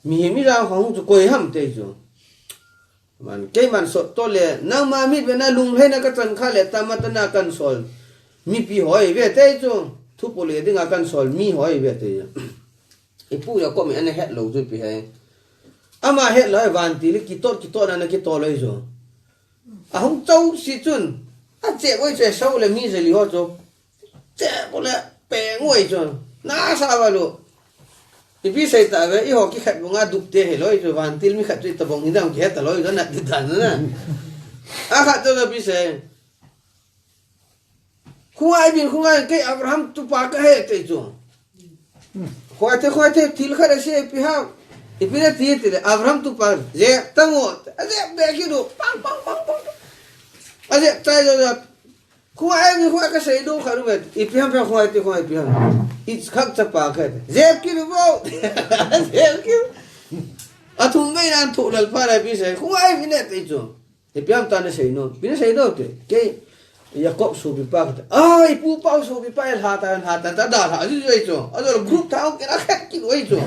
mi hi mi lang hung chu koi ham te chu. Man, keiman sot to le, nangma mit ve na lunglhaina ka chan kha le, tama tana kan sol. Mipi hoi ve te chu, thupu le dinga kan sol, mi hoi ve te. Ipu Yakob mi ana het lo chu pi hai. Ama het lo hai vantil kitot, kitot na na kitot lo chu. Ahung chau si chun, a che oi che sau le mi je li ho chu. Che ko le peng oi chu. Na sa va lo. Ipi sei ta ve, i ho ki khat bunga duk te he loi chu, vantil mi khat chu i tabong hi dam ki he ta loi chu, na ti dan na. A khat chu pi sei. Khungai bin khungai kei Abraham tu pa ka he te chu. Khoi te, khoi te, thil khat a sei pi ha. Ipi na ti ti le, Abraham tu pa, je ta ngo, a je be ki do, pang, pang, pang, pang. A je tai do, Khungai mi khungai ka sei do kha ru me. Ipi ham pia khungai ti khungai ipi ham. Yitzchak chapa kha. Zep ki ru bo. Zep ki. A thum mai nan thu lal pa rai pi sei. Khungai mi ne te chu. Ipi ham ta na sei no. Pi na sei do te. Ke Yakob su pi pa ka. Ai pu pa su pi pa el ha ta ha ta ta da ha ju ju chu. A do group tha ke na khat ki ru chu.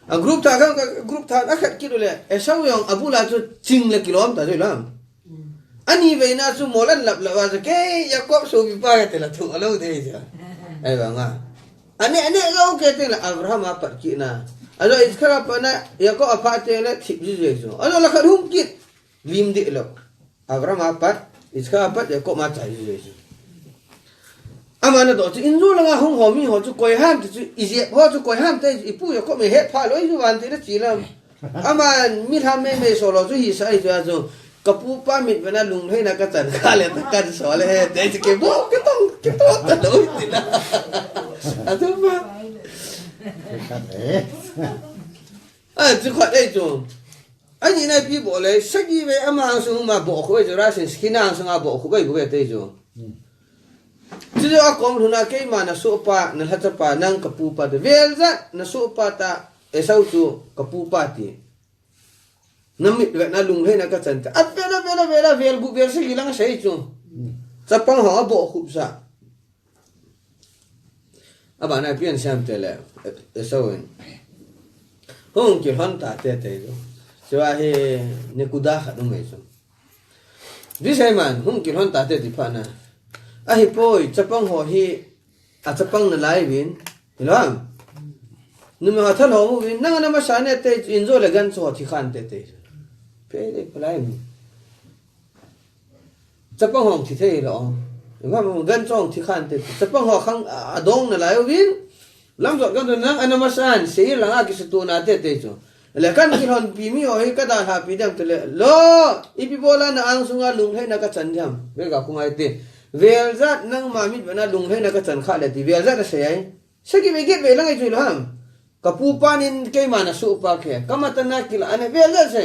A group tha ka group tha na khat ki ru le. Esau jong abula chu ching le kilom ta ju la. Ani veina chu mol an lap lap a chu kei Yakob sopi pa ka te la thu a lo de chu. Ai vang a. Ani, ani lo ke te la Abraham a pat kit na. A lo Yitzchak a pat na Yakob a pat te la thip ji ji chu. A lo la khat hung kit. Lim di lo. Abraham a pat, Yitzchak a pat, Yakob ma chai ji ji chu. Ama na do chu in zo langa hung ho mi ho chu koi ham te chu, Egypt ho chu koi ham te ipu Yakob mi het pha lo i chu van te na chi lam. Ama mi ham me me so lo chu hi sa i chu a chu. Ka pu pa mit ve na lunglhaina ka chan kha le ta kan so le he te chu ke bo ke tong ke to ta lo ti na. A chu ma. A chu khat ei chu. Ani na pi bo le, sagi ve ama ang sung ma bo khu ve chu ra sin, skin ang sung a bo khu ve bu ve te chu. Chu chu a kom lhuna keima na sopa, na lhachapa, nang ka pupa te. Vel jat na sopa ta, Esau chu ka pupa ti. Na mit ve na lunglhaina ka chan ta. A vel a vel a vel a vel gu vel sagi lang sei chu. Chapang ho a bo khu sa. Abana pian siam te le, Esau in. Hung kilhon ta te te chu. Chua hi nekuda khat um mai chu. Visai man, hung kilhon ta te ti pha na. Ahi poi, chapang ho hi, a chapang na lai vin. Hilom. Numei ho thal ho mu vin, nang na masa ne te, in zo le gan chu ho thi khan te te. Pe le palai mu. Chapang hong thi thei lo. Gancha hung thi khan te. Chapang ho khang adong nalai uvin. Lamjot kan tu nang ana masan, sei langa kisutuna te te chu. Le kan kilhonpi mi ho hi kadalhapi dem tile. Lo, ipi bola na ang sunga lunglhaina kachan dem. Ve ga khungai te. Veljat nangma mit bena lunglhaina kachan kha le ti. Veljat asei ai. Sagi ve get ve lang ai chu lo ham. Kapu panin keima nasuh pa khe. Kamatana kila ane veljat se.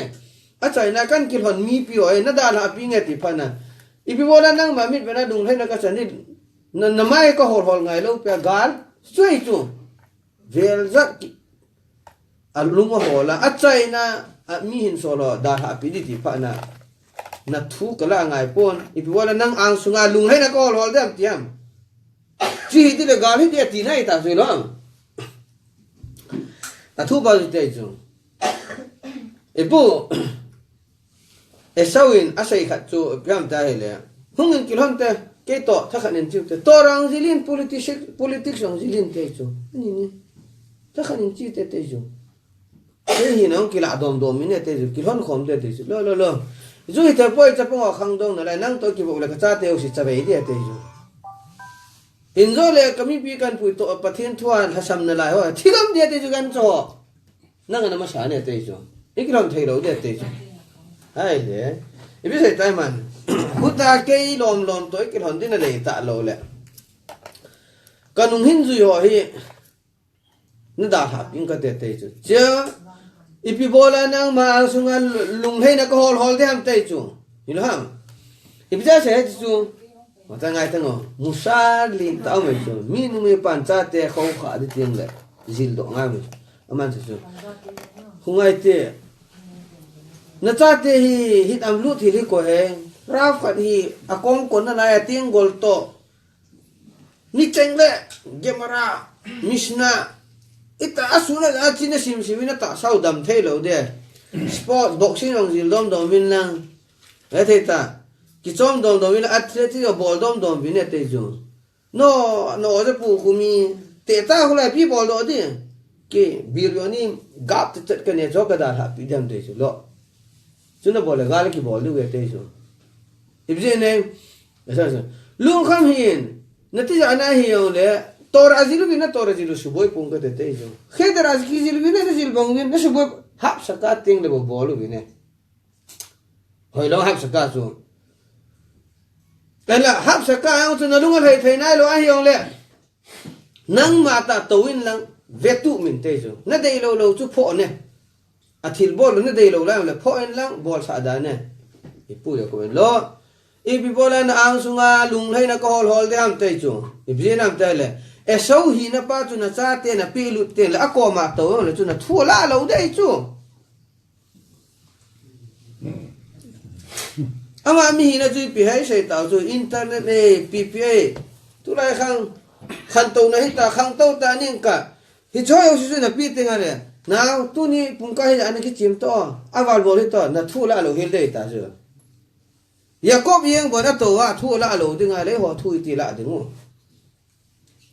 Achaina kan kilhon mipi ho hi nadalhapi nge ti phana. Ipi bola nangma mit bena lunglhaina kachan ni. Na, namai kahol hol ngai lo pia gal. Sui chu. Veljat ki, alung ahol a, achaina, a mihin solo, dalhapi di ti phana. Nathu kala ngai pon, ipi bola nang ang sunga lunglhaina kahol hol dem tiam. Chi hi tile gal hi ti ati nai ta sui lo. Nathu ba ti chu. Ipu, Esau in asei khat chu ipi ham ta hile. Hungin kilhon te, kei to, thakhat in chiu te. To rang jilin politics, politics rang jilin te chu. Ani ni. Thakhat in chiu te te chu. Kei hi nang kila dom dom in te chu. Kilhon khom te te chu. Lo, lo, lo. Ju hi te poi chapang ho khang dong nalai. Nang to kibo le kachate u si chavei de te chu. Injo le kamipi kanpui to Pathen thua lhasam nalai ho. Thigam de te chu kan cho. Nang ana masa ne te chu. Ikilhon thei lo de te chu. Hai le. Ipi sei tai man. Huta kei lom lom to ikilhon din alei ta lo le. Kanung hin jui ho hi. Nadalhaping kate te chu. Chia. Ipi bola nangma ang sunga lunglhaina kahol hol de ham te chu. Hilo ham. Ipi ja se he chu. Mata ngai tango. Musar lin ta mai chu. Mi nu mi pan chate khou kha di tiang le. Jil do ngai mai. Aman chu chu. Hungai te. Nachate hi hit am lut hi hi ko he. Raf khat hi akong kon nalai ating gol to. Ni cheng le, Gemara, Mishnah. Ita asuna a china sim sim ina ta sao dam thei lo de. Sport, boxing jong jil dom dom vin lang. Le thei ta. Kichom dom dom vin lang, athletic a bol dom dom vin e te chu. No, no, je pu kumi. Te ta hula pi bol do di. Ki, biryani, gap te chet ka ne cho kadalhapi dem te chu lo. Chuna bol le gal kibol diu e te chu. Ipi je ne. Asa, asa. Lungkham hin. Natija ana hi jong le. Torah jilu vin na Torah jilu suboi pung kate te chu. Khe Torah ji kijilu vin na jil bang vin na suboi hap saka ting le bo bolu vin ne. Hoi lo hap saka chu. Tela hap saka jong chu nalung alhai thei nai lo ahi jong le. Nangma ta to in lang vetu min te chu. Nadei lo lo chu pho ne. Athil bol nadei lo lang le pho in lang bol sa da ne. Ipu ya ko lo. Ipi bola na ang sunga lunglhaina kahol hol de ham te chu. Ipi nam te le. Esau hi napa chu nachate napi lut te le akoma to le chu nathu la lo de chu. Ama mi hina chu ipi hai sei ta chu internet e, P P A. Tulai khang, khantouna hita, khangtou ta ning ka. Hiche ho jouse chu napi teng ale. Nao, tuni pungkah hi ana kichim to. Aval bol hi to, nathu la lo hil de ta chu. Jacob jeng bo nato a, thu la lo ding ale ho thu iti la ding u.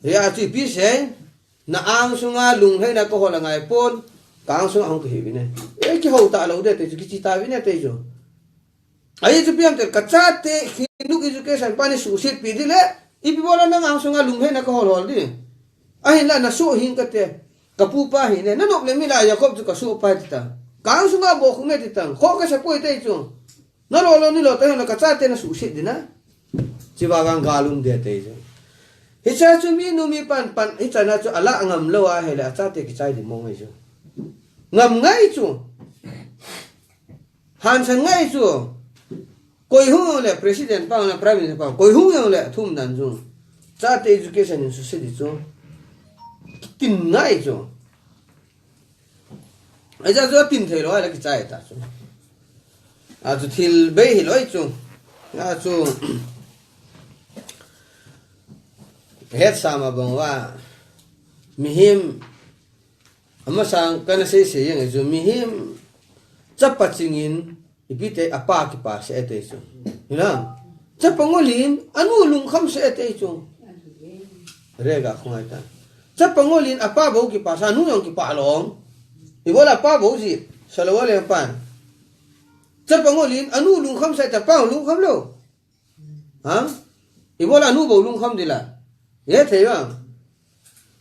Hia chu ipi sei, na ang sunga lunglhaina kahol angai pon, ka ang sunga hung kahi vin e. E kihou ta lo de te chu kichi ta vin e te chu. Ahi chu piam te kachate, Hindu education pa ni suhset pi di le, ipi bola nang ang sunga lunglhaina kahol hol di. Ahinla nasuh hing kate, kapu pa hi ne, nanop le mi la Jacob chu kasuh pa ti ta. Ka ang sunga bo khu me ti ta, kho kasa poi te chu. Nalo lo nilo ta hina kachate nasuhset di na. Chiva gang galum de te chu. Hicha chu mi nu mi pan pan, hicha na chu ala ngam lo a hele achate kichai di mong e chu. Ngam ngai chu. Hansan ngai chu. Koi hung le president pa na prime minister pa. Koi hung le thum dan chu. Chate education in suhset di chu. Tin ngai chu. Ahi chu atin thei lo, ahi la kichai ta chu. Achu thil bei hi loi chu. Achu. Het sama bang va. Mihem. Amasang kana sei sei jeng chu. Mihem. Chapa chingin. Ipi te apa kipa se ete chu. Hina. Chapa ngolin anu lungkham se ete chu. Rega khungai ta. Chapa ngolin apa bou kipa sa nu jong kipa long. Ibola apa bou ji. Salo le pan. Chapa ngolin anu lungkham se ta pa lungkham lo. Ha? Ibola anu bou lungkham ding la. Ye thei ba.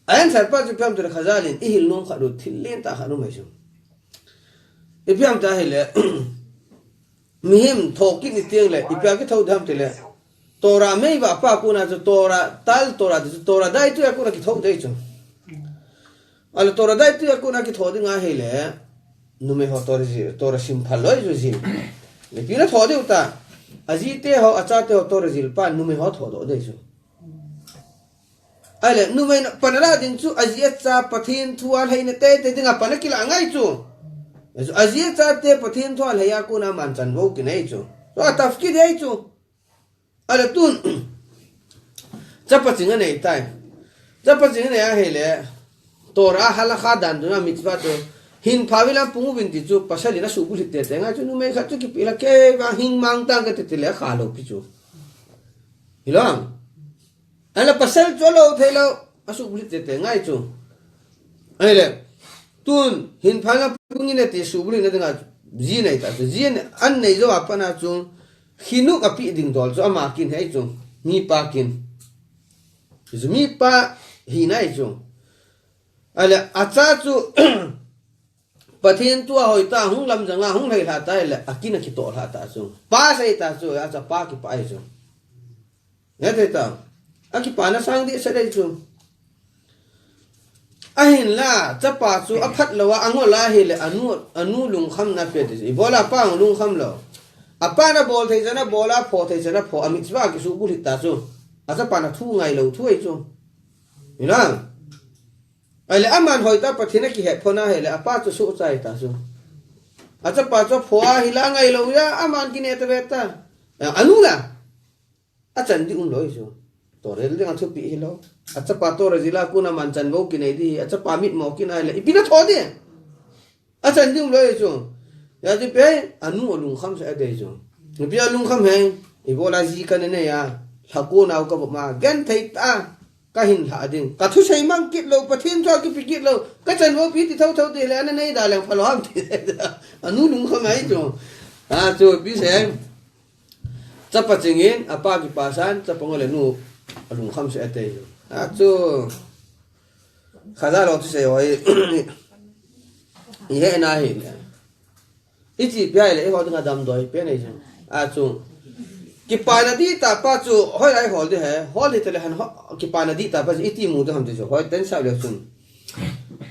Ahin sat pa chu ipi ham tile Khajalin, ihil nom khat u, thil lentah khat u mai chu. Ipi ham tia hile, mihem thokit ni teng le, ipi a kitho ding ham tile. Torah meiva pa kona chu Torah, tal Torah ti chu Torah daitui a kona kitho ding chu. Ale Torah daitui a kona kitho ding ahile, numei ho Torah jil, Torah sim phal loi chu jil. Ipi na tho ding u ta. Ajite ho, achate ho Torah jil pa, numei ho thodoh ding chu. Ale, numei na, pan ala ding chu, aji acha Pathen thu alheina teitei dinga pan akila ngai chu. Aji achate Pathen thu alhei a kona manchan vo kinei chu. So, atafkit ding chu. Ale tun, chapa ching anei tai. Chapa ching anei ahile, Torah halakha dan duna mitzvah chu, hin pha uvin lang pung uvin ti chu, pasal in asuhbulhit teitei ngai chu, numei khat chu kipe la kei vang hing mang tang kati tile akha lou pi chu. Hilou ham. Ahile pasal chu alou thei lou, asuhbulhit teitei ngai chu. Ahile, tun, hin pha lang pung in ati suhbulhit na dinga, ji nei ta chu, ji an nei jou a pat na chu, khinuk ape ding dol chu, ama kin ahi chu, mipa kin. Chu mipa hina ahi chu. Ahile, acha chu, Pathen thu ahoi ta, hung lamjang a, hung lhai lha ta, ahile, akin akitoh lha ta chu. Pa sei ta chu, achapa kipa ahi chu. Nge thei ta. Akipana sang dehset ahi chu. Ahinla, chapa chu aphat lou a, angol ahile, anu, anu lungkham na pe ti chu. Ibola apa hung lungkham lou. Apan abol thei chan abol a, apho thei chan apho, amitzvah kisuhbulhit ta chu. Achapan athu ngai lou thu ahi chu. Hilou ham. Ahile aman hoi ta Pathen akihet pho na ahile, apa chu suhchai ta chu. Achapa chu apho a hila ngai lou a, aman kine ta ve ta. Anu la. Achan ding um lou ahi chu. Torah jil ding a thupi hilou. Achapa Torah jil a kona manchan vo kinei ding, achapa mitmo kin ahile, ipi na tho ding. Achan ding um lou ahi chu. Hijeh chun, anu alungkham sah ding ahi chu. Ipi alungkham ham, ibola ji kana nei a, lhakon a u ka bol ma, genthei tah a, kahin lha ding. Ka thusei mang kit lou, Pathen thu akipe kit lou, kachan vo pi ti thotho ding le, ana nei da leng phalou ham ti. Anu lungkham ahi chu. A chu, ipi sei. Chapa chingin, apa kipa san, chapa ngol le nu, alungkham sah e te. Achu, Khajal ho thusei ho hi, ihe na hi le. Ichi pi ahile, eiho dinga damdoi pen ahi chu. Achu, kipana dihtah pa chu, hoilai hol ding ham, hol hita le hen ho, kipana dihtah pa chu, iti mu ding ham ti chu, hoi ten sa le chun.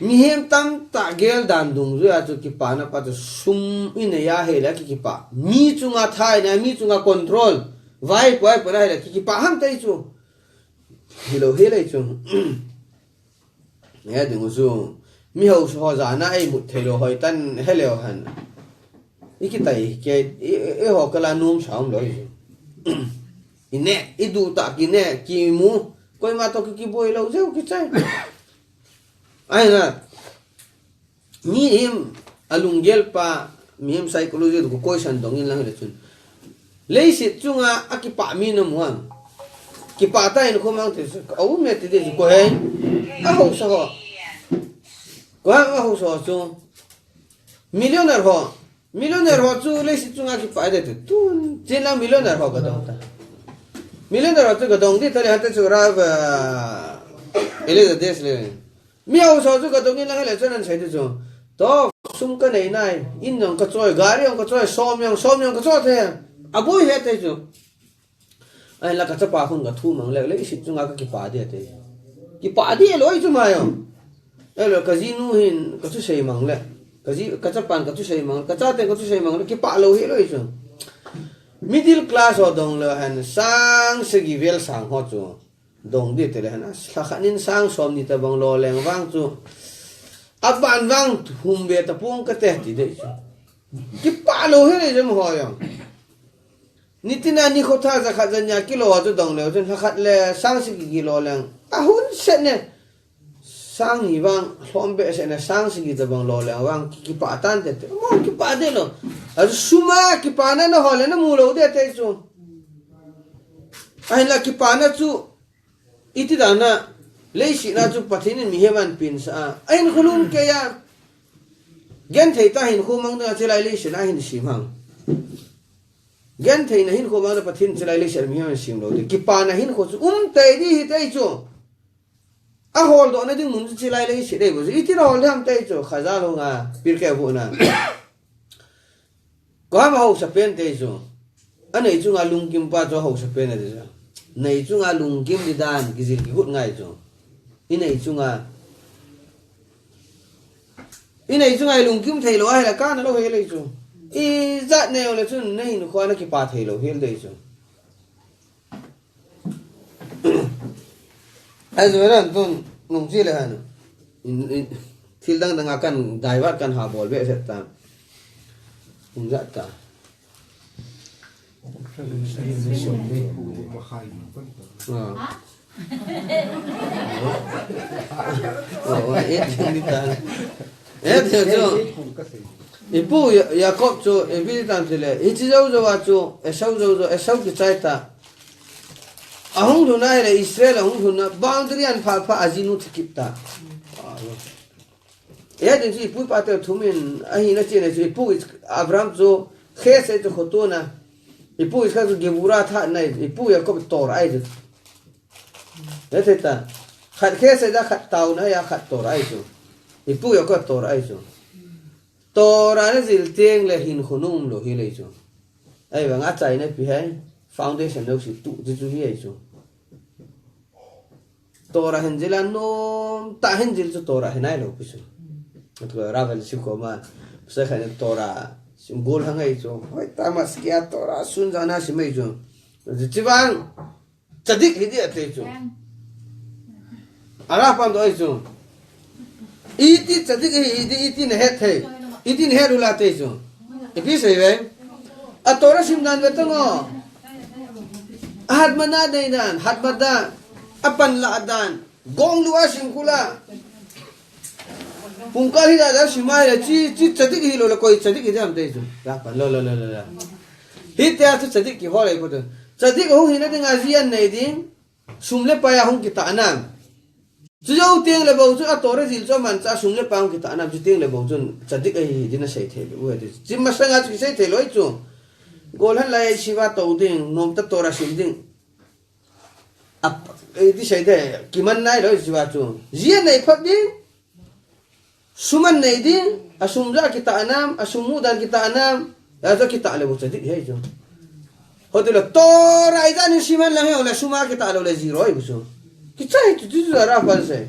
Mihem tamtah gel dan dungjuia chu kipana pa chu sum inei ahile ki, kipa. Mi chunga tha inei, mi chunga control. Vai poi poi ahile ki, kipa ham ti chu. Hilou hile chu. Nge ding u chu. Mi haosa ho jana ei mut thei lou hoi tan heleu hen. I kitai ke, i, i, eiho kala nom sa um lou hi. I ne, i duh tah kine, kimu. Koima toh ki, kiboi lou jeh u kichai. Ahi na. Mihem alunggel pa, mihem psychology tu question dong in lang le chun. Leiset chunga akipah mi na mu ham. Kipah tah in khomang te chu, aum e ti ding chu, koi ham. Ahaosa ho. Koi ham ahaosa ho chu. Millionaire ho. Millionaire ho chu leiset chunga kipah ding ti. Tun, chin lang millionaire ho kadong ta. Millionaire ho chu kadong ding ta le hante chu Rav, eh, Eliezer Dessler. Mi haosa chu kadong in lang hile chun ahin sei ding chu. To, sum kanei nai, in jong kachoi, gari jong kachoi, som jong, som jong kachoi te. Aboi he te chu. Ahinla kachapa khun kathu mang le, leiset chunga kakipah ding ati. Kipah ding loi chu mai o. Ahilou, kajinu hin kathusei mang le. Kaji, kachapan kathusei mang, kachate kathusei mang le, kipah lou hi loi chu. Middle class ho dong le hen sang sagi vel sang ho chu. Dong ding ti le hen, lhakhat in sang somni tabang lo leng vang chu. Aban vang hum ve tapong kate ti ding chu. Kipah lou hi le jong ho jong. Nitin a nikho thah jakhat jania kilo a chu dong leu chun lhakhat le sang sagi kilo leng. Ahun set ne. Sang ni vang lhom behseh ne sang sagi tabang lo leng vang ki, kipah tan te te. Mo kipah ding lou. Achu sum a kipana na ho le na mu lou ding te chu. Ahinla kipana chu iti dan a leiset a chu Pathen in mihem ahin pehsah a. Ahin khulum kei a. Genthei tah a hin khomang ding a chulai leiset a hin sim hang. Gentheina hinkho vang le Pathen chilai leiset a mihem asim lou ding. Kipana hinkho chu um tei ding ahi tei chu. Aholdohna ding mun chu chilai leiset ahi bou chu. Iti ahol ding ham tei chu. Khajal ho nga, Pirkei Avot na. Koiham ahausa pen tei chu. Anei chunga lungkim pa chu ahausa pen ati chu. Nei chunga lungkim ding dan, kijil kigut ngai chu. Inei chunga. Inei chunga ilungkim thei lou ahile kana lou hel ei chu. Ijat nei le chun nahinkho a nakipa thei lou hel dei chu. Ahi chu ran tun nung chi le han. In, in, thil dang dang a kan divert kan ha bol be set ta. Hung jat ta. Ah. Oh, oh, eh, ding di ta. Eh, ding chu. Ipu Ya-, Jacob chu, eh, bi di tan chu le. Hichi jou jou a chu, Esau jou jou, Esau kichai ta. Ahung lhun a hile Israel ahung lhun a, boundary an pha pha ajinu thi kit ta. Eh, ding chu ipu ipa te thum in, ahina chen chu ipu Is-, Abraham chu, Chesed chu khoto na. Ipu Isak chu Gevurah tha na, ipu Jacob Torah ahi chu. Eh, thei ta. Khat Chesed a, khat taona a, khat Torah ahi chu. Ipu Jacob Torah ahi chu. Torah najil teng le hinkho nom lou hel ei chu. Ahivang achaina ipi ham, foundation jouse tuh ti chu hi ei chu. Torah hin jil a nom tah hin jil chu Torah hi nai lou pi chu. Atu Rav in sim khom a, pasal khat in Torah sim gol hang ei chu. Hoi ta mas kia Torah sun jana sim ei chu. Chu vang, tzadik hi ding ati chu. Ara pam doh ei chu. Iti tzadik hi, iti, iti nahet thei. Iti nahet u la ati chu. Ipi sei ve. A Torah sim dan ve tang o. Ahatmana dei dan, hatmada. Apan la dan. Gong lu a sim kula. Pungkal hi da da sim ai le chi, chi tzadik hi lou le koi tzadik hi dam ati chu. Ya pan lo, lo, lo, lo, lo. Hitia chu tzadik kihol ei pu tu. Tzadik hung hina dinga ji an nei ding. Sum le pai a hung kitah nam. Chu jou teng le bou chu a Torah jil chu amanchah sum le pai hung kitah nam chu teng le bou chun tzadik ahi ding asei thei lou u ahi ti. Chi masanga chu kisei thei lou ahi chu. Golhang lai yeshiva tou ding, nomtah Torah sim ding. A, eh, ti sei thei, kiman nai lou yeshiva chu. Ji an nei phot ding. Sum an nei ding, a sum ja kitah nam, a sum mu dan kitah nam, ya jo kitah le bu tzadik hi ei chu. Ho tu le Torah ijat in sim an lang hi o le sum a kitah lou le zero ahi bu chu. Kichai chu chu chu Rav pan sei.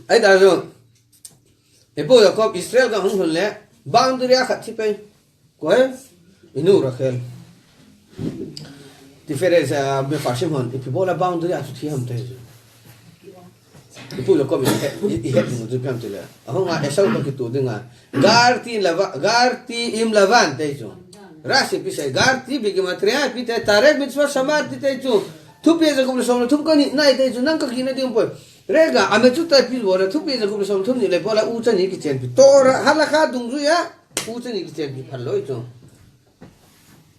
Ahi ta chu. Ipu Jacob Israel gam hung lhun le, boundary a khat thi pei. Koi? Inu Rachel. Tiferes, ah, Mefarshim hon, ipi bola boundary a chu thi ham te chu. Ipu Jacob i het, i, i het ding chu ipi ham ti le. Ahung a Esau toh kitu ding a. Garti lava, garti im lavan te chu. Rashi pi sei, garti bi gimatria pi te, taret mitzvah shamarti te chu. Thupeh ja gup le som le thum ka nih nai te chu, nang ka gina ding poi. Rega, ame chu tai pi bola, thupeh ja gup le som le thum nih le bola, u cha ni kichen pi. Torah, halakha dungjui a, u cha ni kichen pi phal lou chu.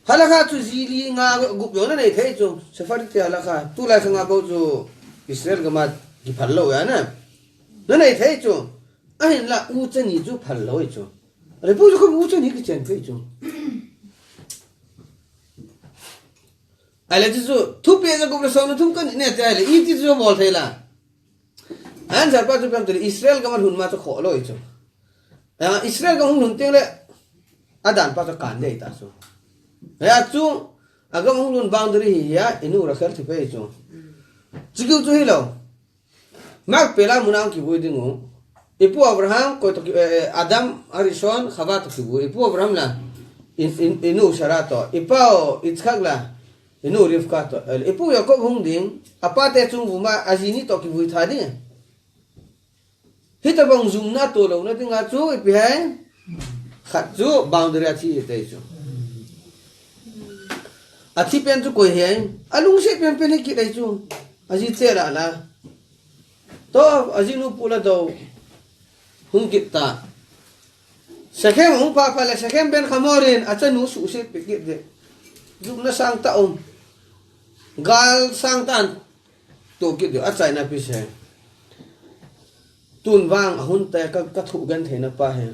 Halakha chu ji li nga gup jong na nei thei chu. Sephardi te halakha. Tulai kha nga bou chu Israel gam a kiphal lou ya na. Na nei thei chu. Ahinla u cha ni chu phal lou chu. Ale pu chu ko u cha ni kichen pi chu. Ale chu chu thupeh ja gup le som le thum ka nih ne te ale iti chu bol thei la. Answer pa chu ipi ham ti le Israel gam a lhun ma chu khoh lou chu. Ah, Israel gam hung lhun teng le, adan pa chu kan dei ta chu. Ya chu, agam hung lhun boundary hi ya, inu Rachel thi pei chu. Chu kiu chu hilou. Makpela mun a kivui ding u. Ipu Abraham, koi toh ki, eh, eh, Adam Arishon, Chava toh kivui. Ipu Abraham la, in, in, inu Sarah toh. Ipau Yitzchak la, inu Rivka toh. Eh, ipu Jacob hung ding, apa te chung vuma, aji ni toh kivui tha ding. Hitabang jumna toh louna dinga chu ipi ham? Khat chu boundary a thi hi tei chu. Athi pen chu koi ham? Alungset pen pen hi kit ei chu. Aji te la la. Toh, ajinu pu la dou. Hung kit ta. Shechem hung pha pha le Shechem ben Hamor in achanu suhset pe kit ding. Jumna sang tah um. Gal sang tah an. Toh kit ding, achaina pi se. Tun vang ahung tai ka, ka thu genthei na pa hi.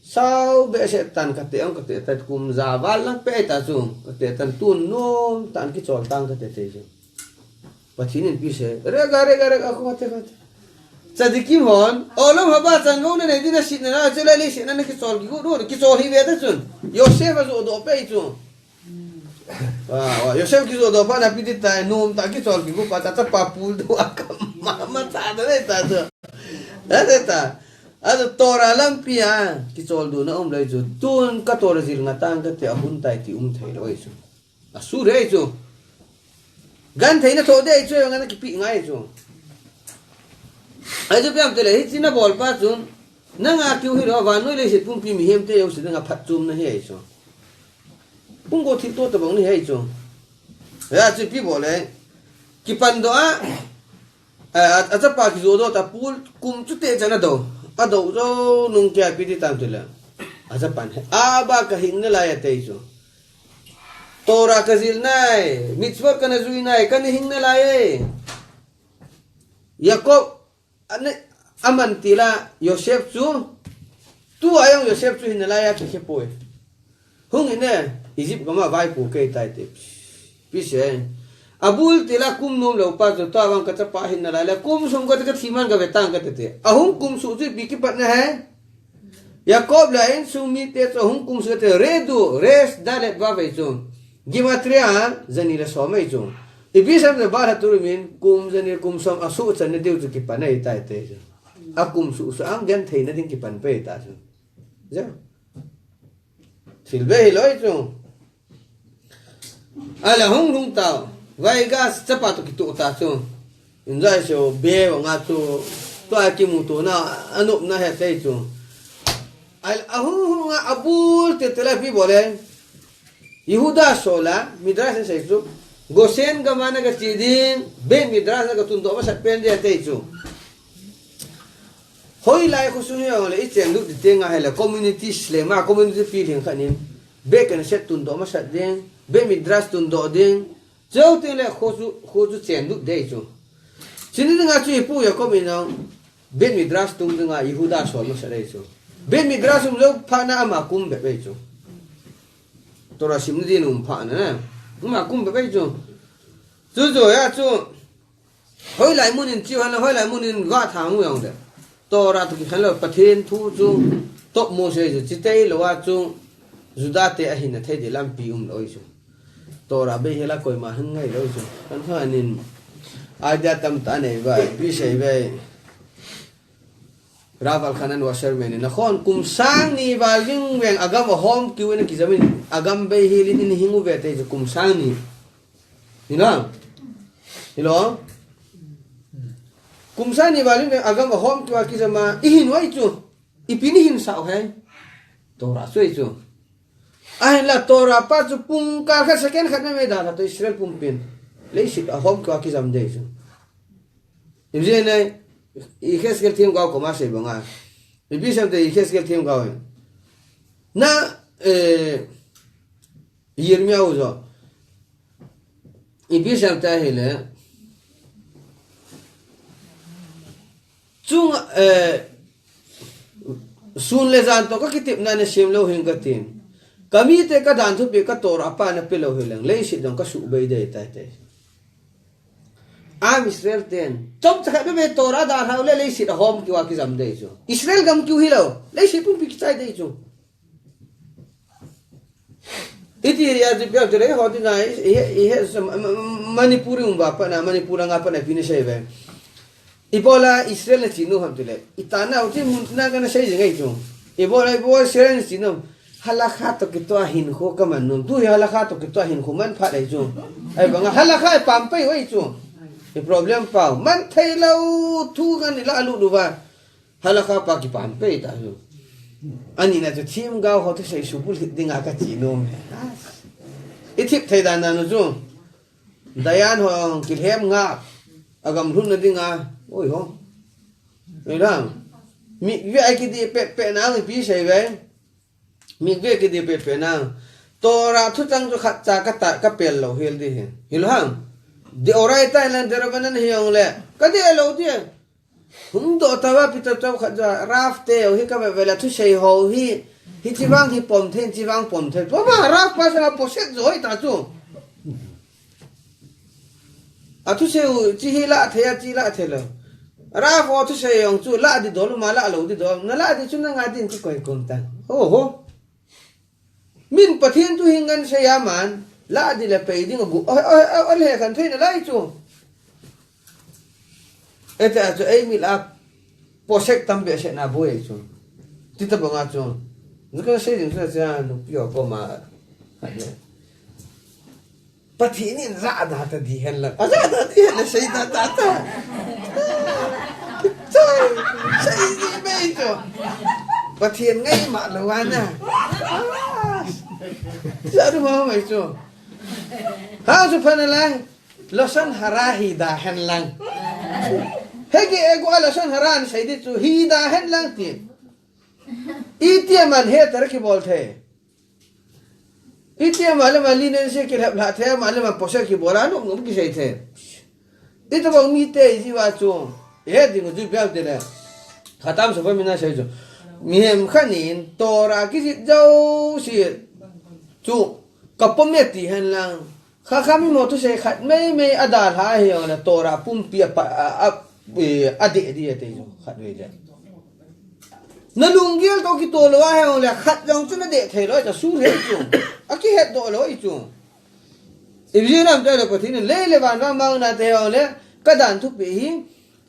Sao behseh tan kate ang kate tan kum ja val lang pe ta chu. Kate tan tun nom tan kichol tang kate te chu. Pathen in pi se. Rega, rega, rega, ko te, ko te. Tzadikim hon, olam haba chan vong na nei ding na sitna na, chule leiset na na kichol kigu du, kichol hi ve ta chun. Yosef a jo do pe chu. Ah, Yosef kijo do pa na pi ti tai, nom ta kichol kigu pa ta, ta pa pul do a ka ma, ma ta da nei ta chu. Da da ta. A Torah lampi a, kichol du na um lai chu. Tun ka Torah jil nga tang kate a hun tai ti um thei lo ai chu. A su rei chu. Gan theina tho dei chu, ngan kipi ngai chu. Ai chu piam te le, hi china bol pa chu. Nanga kiu hi lo, vannoi leiset pumpi mihem te jouse dinga phatchomna hi ai chu. Pung go thil to ta bang ni hai chu. Ya chu pi bol le. Kipan do a. A, a, a chapa kijo do ta pul kum chu te chan a do. A do jo nung kia pi ti tam tu le. A chapan he. A ba ka hing na lai a te chu. Torah ka jil nai, mitzvot ka na jui nai, ka na hing na lai e. Yaakov, ane, aman ti la Yosef chu. Tu a jong Yosef chu hin na lai a ki khe poi. Hung in e, Egypt gam a vaipo kei tai te. Pi se. A bul ti la kum nom lo pa chu, tua vang ka chapa hin na lai le, kum sung ka te ka thi man ka ve tang ka te te. A hung kum su chu pi kipat na he. Yaakov le a insung mite chu a hung kum su te redu, resh dalet vav ei chu. Gimatria, jani le som ei chu. Ipi sam le ba tha turumin, kum jani kum som a su chan na diu chu kipan ei tai te chu. A kum su su ang gen thei na ding kipan pe ta chu. Ja. Thil be hi loi chu. Ala hung lhung ta, Vaigas chapa to kito ta chu. Injai so be wa nga chu, to a kimu to na, anop na he te chu. Al ahung hung a abul te te la pi bole. Yehuda so la, Midrash sei chu. Gosen gam a na ka chi ding, Beit Midrash na ka tun do ma sat pen de te chu. Hoilai khosung hi le, i chen lut di te nga he le, community slema, community pi lhing khat nin. Beit Knesset tun do ma sat ding, Beit Midrash tun do ding. Cheu te le kho chu, kho chu chen lut dei chu. Chini dinga chu ipu Yaakov in a, Beit Midrash tung dinga Yehuda sol ma sat dei chu. Beit Midrash um jo pha na ama kum be be chu. Torah sim ni din um pha na. Ama kum be be chu. Chu chu ya chu. Hoilai mun in chiu han, hoilai mun in va thang u jong de. Torah to kikhen lo, Pathen thu chu top mo se chu, chi te lo a chu, Juda te a hin a thei di lampi um lo chu. Torah bei hela koima hang ngai lo chu. Kan khan in, idea tam ta nei vai, bi sei vai. Rav Elchanan Wasserman in, nakhon, kum sang ni val ving veng agam a hom kiu in a kizamin, agam bei hilin in hing u ve te chu kum sang ni. Hilo? Hilo? Kum sang ni val in agam a hom kiu a kizama, i hin u ai chu. Ipi ni hin sao hai. Torah chu ai chu. Ahin la Torah pa chu pung kal khat second khat me me da la to Israel pumpin. Leiset a hom kiu a kizam dei chu. Ipi jeh nei, Yehezkel themgao koma sei banga. Ipi sam te Yehezkel themgao in. Na, eh, Yirmiyahu jo. Ipi sam te ahile. Chung, eh, sun le jan to ka kitepna na sem lo hin ka tin. Ka mite ka dan thupi ka Torah pa na pe lo hi leng. Leiset jong ka subei dei tai tai. Am Israel ten. Chomcha khat bebe Torah dalhau le leiset a hom kiu a kijam dei chu. Israel gam kiu hilo. Leiset pumpi kichai dei chu. Iti area chu piau chu lei ho ti ngai, i he, i he, Manipur um ba pa na, Manipur nga pa na pi ni sei ve. Ibola Israel na chinu ham tile. Itana uti mun na ka na sei jing ai chu. Ibola, ibola Israel na chinu. Halakha to kitoh a hinkho ka man nom. Tu hi halakha to kitoh a hinkho man phat ai chu. Ai banga halakha i pam pai wai chu. I problem pau. Man thei lo thu kan i la lu du ba. Halakha pa kipam pai ta chu. Ani na chu themgao ho thusei subul hit dinga ka chi nom. I thip thei dan na nu chu. Dayan ho kilhem nga. Agam lhun na dinga. Oi ho. Oi lang. Mi, vi ai ki di pe, pe na mi pi sei ve. Mikve kiti pepe na. Torah thuchang chu khatcha ka ta, ka pel lo hel di hi. Hilo ham. Deoraita hilang derabanan hi jong le. Ka de lo di. Hung do ta va pita chau khat ja. Rav te hi ka ve ve la thusei ho hi. Hichi vang hi pom thei, chi vang pom thei. Pom a, Rav pa sa poset jo hoi ta chu. A thusei u, chi hi la thei, a chi la thei lo. Rav ho thusei jong chu, la di dol, ma la lo di dol. Na la di chu na nga din chi koi kom ta. Ho ho. Min Pathen thu hi ngan sei a man, la di le pei ding a gu. Oi, oi, oi, oi, le kan thei na lai chu. Ete a chu, ei mi la, posek tam behseh na boi chu. Ti ta banga chu. Nuka sei ding sa cha, nupi ho koma. Pathen in ja da ta di hen la. A ja da di hen la sei da da ta. Chai, sei di mai chu. Pathen ngai ma lo wa na. Ja du ma mai chu. Ha chu pha na lai. Lashon hara hi da hen lang. Hege ego a lashon hara an sei di chu hi da hen lang ti. Iti man he tar ki bol the. Iti ma le ma linen se ki lhep lha the, ma le ma posek ki bol a, nung nung ki sei the. Ita bang mi te ji wa chu. He ding ju bel te le. Khatam so ba mi na sei chu. Mi hem khan in Torah ki ji jo si. Chu ka pom e ti hen lang. Kha kha mi mo thusei khat mai mai a dalha hi jong le Torah pumpi a pa, a, a, e, a deh di a te jong khat vei le. Na lunggel to kitoh lou a hi jong le khat jong chu na deh thei lou, chu sur hei chu. A kihetdoh lou i chu. I zi nam te le Pathen in lei le van vang mang na te jong le ka dan thupi hi.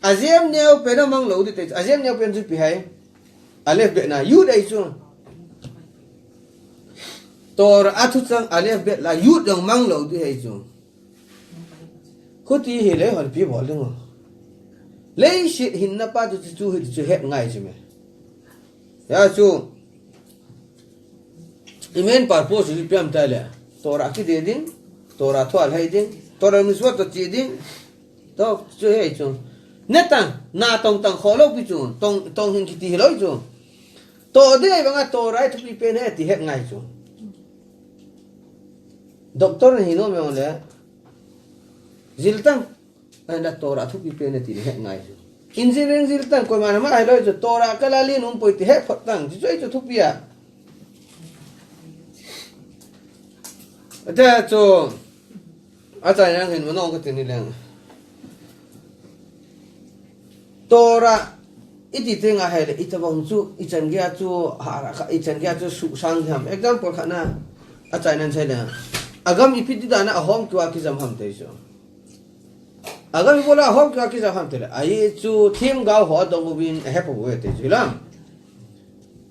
A jem neo pen a mang lou di te, a jem neo pen chu ipi hai. Alef bet na, yud ahi chu. Torah a thuchang alef bet la, yud jong mang lou di ahi chu. Khuti hi lei hon pi bol ding o. Leiset hinna pa chu chu hi chu het ngai chu me. Ya chu. I main purpose chu ipi ham ti le. Torah kidei ding, Torah thu alhai ding, Torah mitzvot to chi ding. To chu hi chu. Netang, na tong tang kho lou pi chu, tong, tong hin kiti hi lou chu. To dei banga Torah thupi pen hi ti het ngai chu. Doctor na hi nom jong le. Jil tang. Ai na Torah thupi pen e ti le het ngai chu. Engineering jil tang koima na ma hai lou chu Torah ka la lin um poi ti het phot tang. Chu chu chu thupi a. Ate chu. Achaina hin ma nong ka ti ni leng. Torah iti te nga hai le ita bang chu i chan gei a chu ha ra kha i chan gei a chu su sang ham. Example khat na achaina sei le. Agam ipi ti dan a hom kiwa kijam ham te chu. Agam ibola hom kiwa kijam ham te le. Ai chu themgao ho dong uvin a hepou ve te chu lam.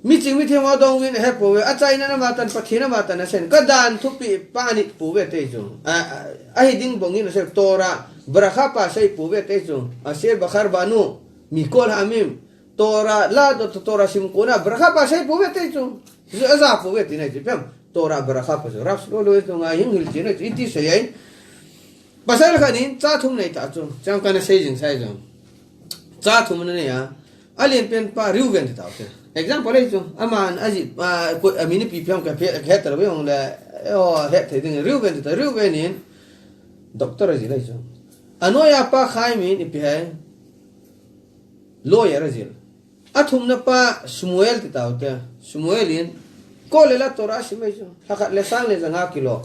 Miching mithem ho dong uvin a hepou ve. Achaina na matan Pathen na matan a sen. Ka dan thupi pa ni pou ve te chu. A, a, ahi ding bang in a sei Torah bracha pa sei pou ve te chu. Asher bachar banu mikol ha'amim. Torah la do Torah simkona bracha pa sei pou ve te chu. Chu aja pou ve ti na chu pem. Torah bracha pa chu. Rav lo lo chu ngai hing hil chi na chu. Iti sei ai. Pasal khat in cha thum nei ta chu. Chang kana sei jing sai jong. Cha thum na nei a. Alen pen pa Reuven ti tau te. Example ei chu. Aman aji a ko amin ipi piang ka pe het ta lo yong le. O het thei ding Reuven ti ta Reuven in. Doctor aji lei chu. Anoiya pa Chaim in ipi hai. Lawyer aji. Athumna pa Shmuel ti tau te. Shmuel in. Ko le la Torah sim ei chu. Hakhat le sang le janga kilo.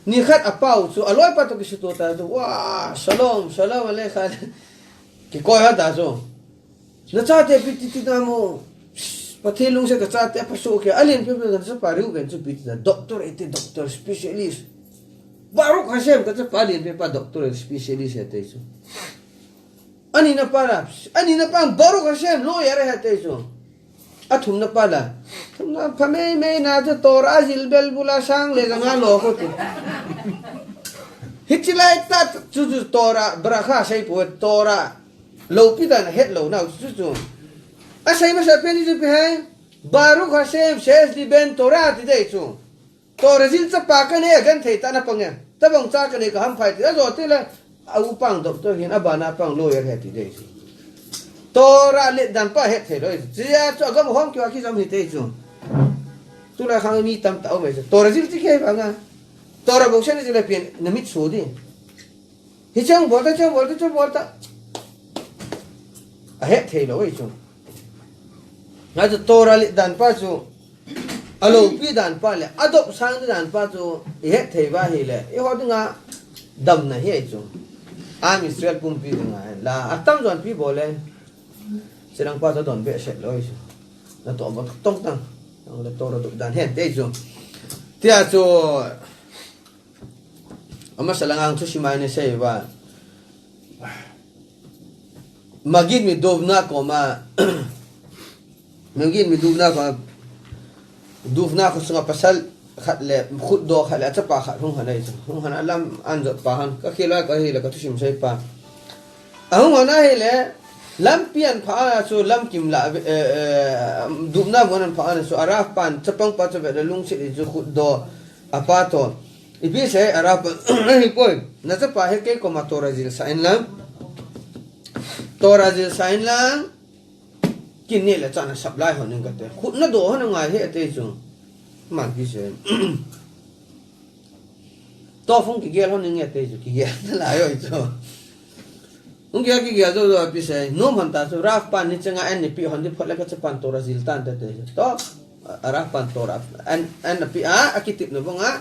Ni khat apau chu, aloi pa to kisuto ta chu, wa, shalom, shalom alecha. Kikoi ha ta chu. Na chate ipi ti ti na mo. Pathen lungset ka chate aphaso ke. Alen pe pe ka chapa Reuven chu ipi ti ta. Doctor ete doctor specialist. Baruch Hashem ka chapa alen pe pa doctor specialist ete chu. Ani na pa la, ani na pa Baruch Hashem lawyer ete chu. Athumna pa la. Thumna pha mei mei na chu Torah jil bel bula sang le janga lo ko tu. Hichi lai ta chu chu Torah bracha sei pou Torah. Lo pi dan het lo na chu chu. Asei masa pen chu ipi hai. Baruch Hashem sheyesh li ben Torah ti dei chu. Torah jil chapa ka nei a genthei ta na pang e. Tabang cha ka nei ka ham phai ti. Ajo ti le. A u pang doctor hin abana pang lawyer he ti dei. Torah le dan pa het thei lou. Chia chu agam hom kiwa kijam hi te chu. Tulai khang mi tam ta um e chu. Torah jil chi ke banga. Torah bou sen jil le pen na mit so di. Hi chang bol ta, chang bol ta, chang bol ta. A het thei lou e chu. Nga chu Torah le dan pa chu. Alopi dan pa le, adop sang dan pa chu, ihet thei uva ahile, eiho dinga damna ahi chu. Am Israel pumpi dinga, la, atamjo in ipi bol le. Chilang pa chu adon behseh lou chu. Natoh bol tong tang. Nang le Torah dop dan hen te chu. Tia chu, amasa langa thusim a ina sei uva. Magen Avduvna koma, Magen Avduvna koma, Avduvna khosunga pasal khat le, khutdoh khat le, achapa khat hung lhon ahi chu. Hung lhon a lam an jot pa lhon. Ka khel a ka hile ka thusim sei pa. Ahung lhon ahile, lampi an phah a chu lamkim la, eh, eh, Avduvna mun an phah a chu Rav pan, chapang pa chu ve le lungset in chu khutdoh, apa toh. Ipi sei, Rav pan, ahipoi, nachapa hi kei koma Torah jilsah in lang. Torah jilsah in lang. Kin neh le chah na supply lhon ing kate. Khut nadoh lhon angai ahi ati chu. Aman ipi sei. Toh hung kigel lhon ing ati chu. Kigel nalai ahi chu. Hung kigel, kigel jou jou ipi sei. Nom lhon ta chu. Rav pan ni changa an ni pe lhon ding phot le ka chapan Torah jil tan ati chu. Toh, a Rav pan Torah. An, an na pe a, akitepna banga.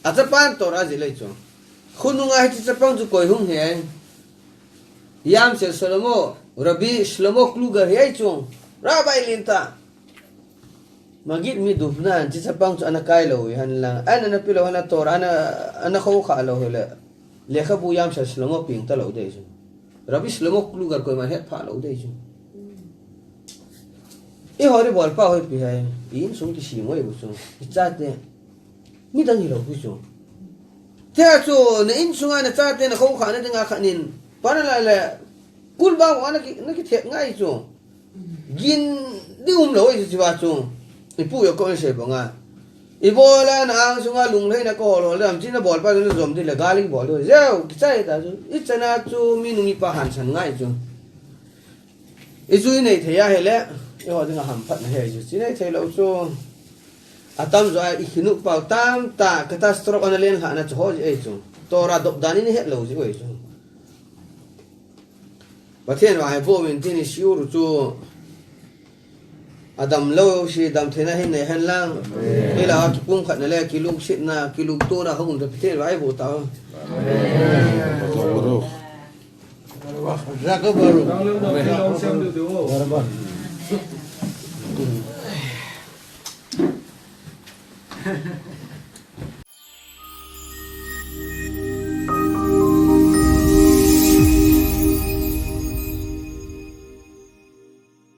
Achapan Torah jil ahi chu. Khonunga hiche chapang chu koi hung ahi. Yam Sel Shlomo, Rabbi Shlomo Kluger ahi chu. Rabbi lentah. Magen Avduvna in hiche chapang chu ana kai lou ahi henlang. An ana pe lou henlang Torah ana, ana khoukhah lou ahile. Lekhabu Yam Sel Shlomo peng talou ding ahi chu. Rabbi Shlomo Kluger koiman hetphah lou ding ahi chu. Eiho ding bolpa ho ipi ham. I insung kisem ngai bou chu. I chate. Midang hilou pi chu. Tia chu, na insunga na chate na khoukhah na dinga khat nin. Pan ala le. Kulba wa na ki, na kithet ngai chu. Gin ding umlou ahi chu hiche va chu. Ipu Yaakov in asei banga. Ibola na angsunga lunglhaina ka hol hol dam, hiche na bolpa chu na jom ding le gal in bol ding. Jeh, kichai ta chu. Hichana chu mi nu mipa hansan ngai chu. Hichu inei thei ahile, eiho dinga hamphatna ahi chu. Hichu inei thei lou chu. Atamjo a ikhinop pau tamtah catastrophe ana lenlhahna chu ho jeh ahi chu. Torah dop dan in ihet lou jeh u ahi chu. Pathen vang hi bou vin tin i shiur u chu. Adam lou shi dam theina hin nei hen lang. Kila kipumkhatna le kilungsetna, kilungtona hung um ta Pathen vang hi bou ta. Amen. Amen.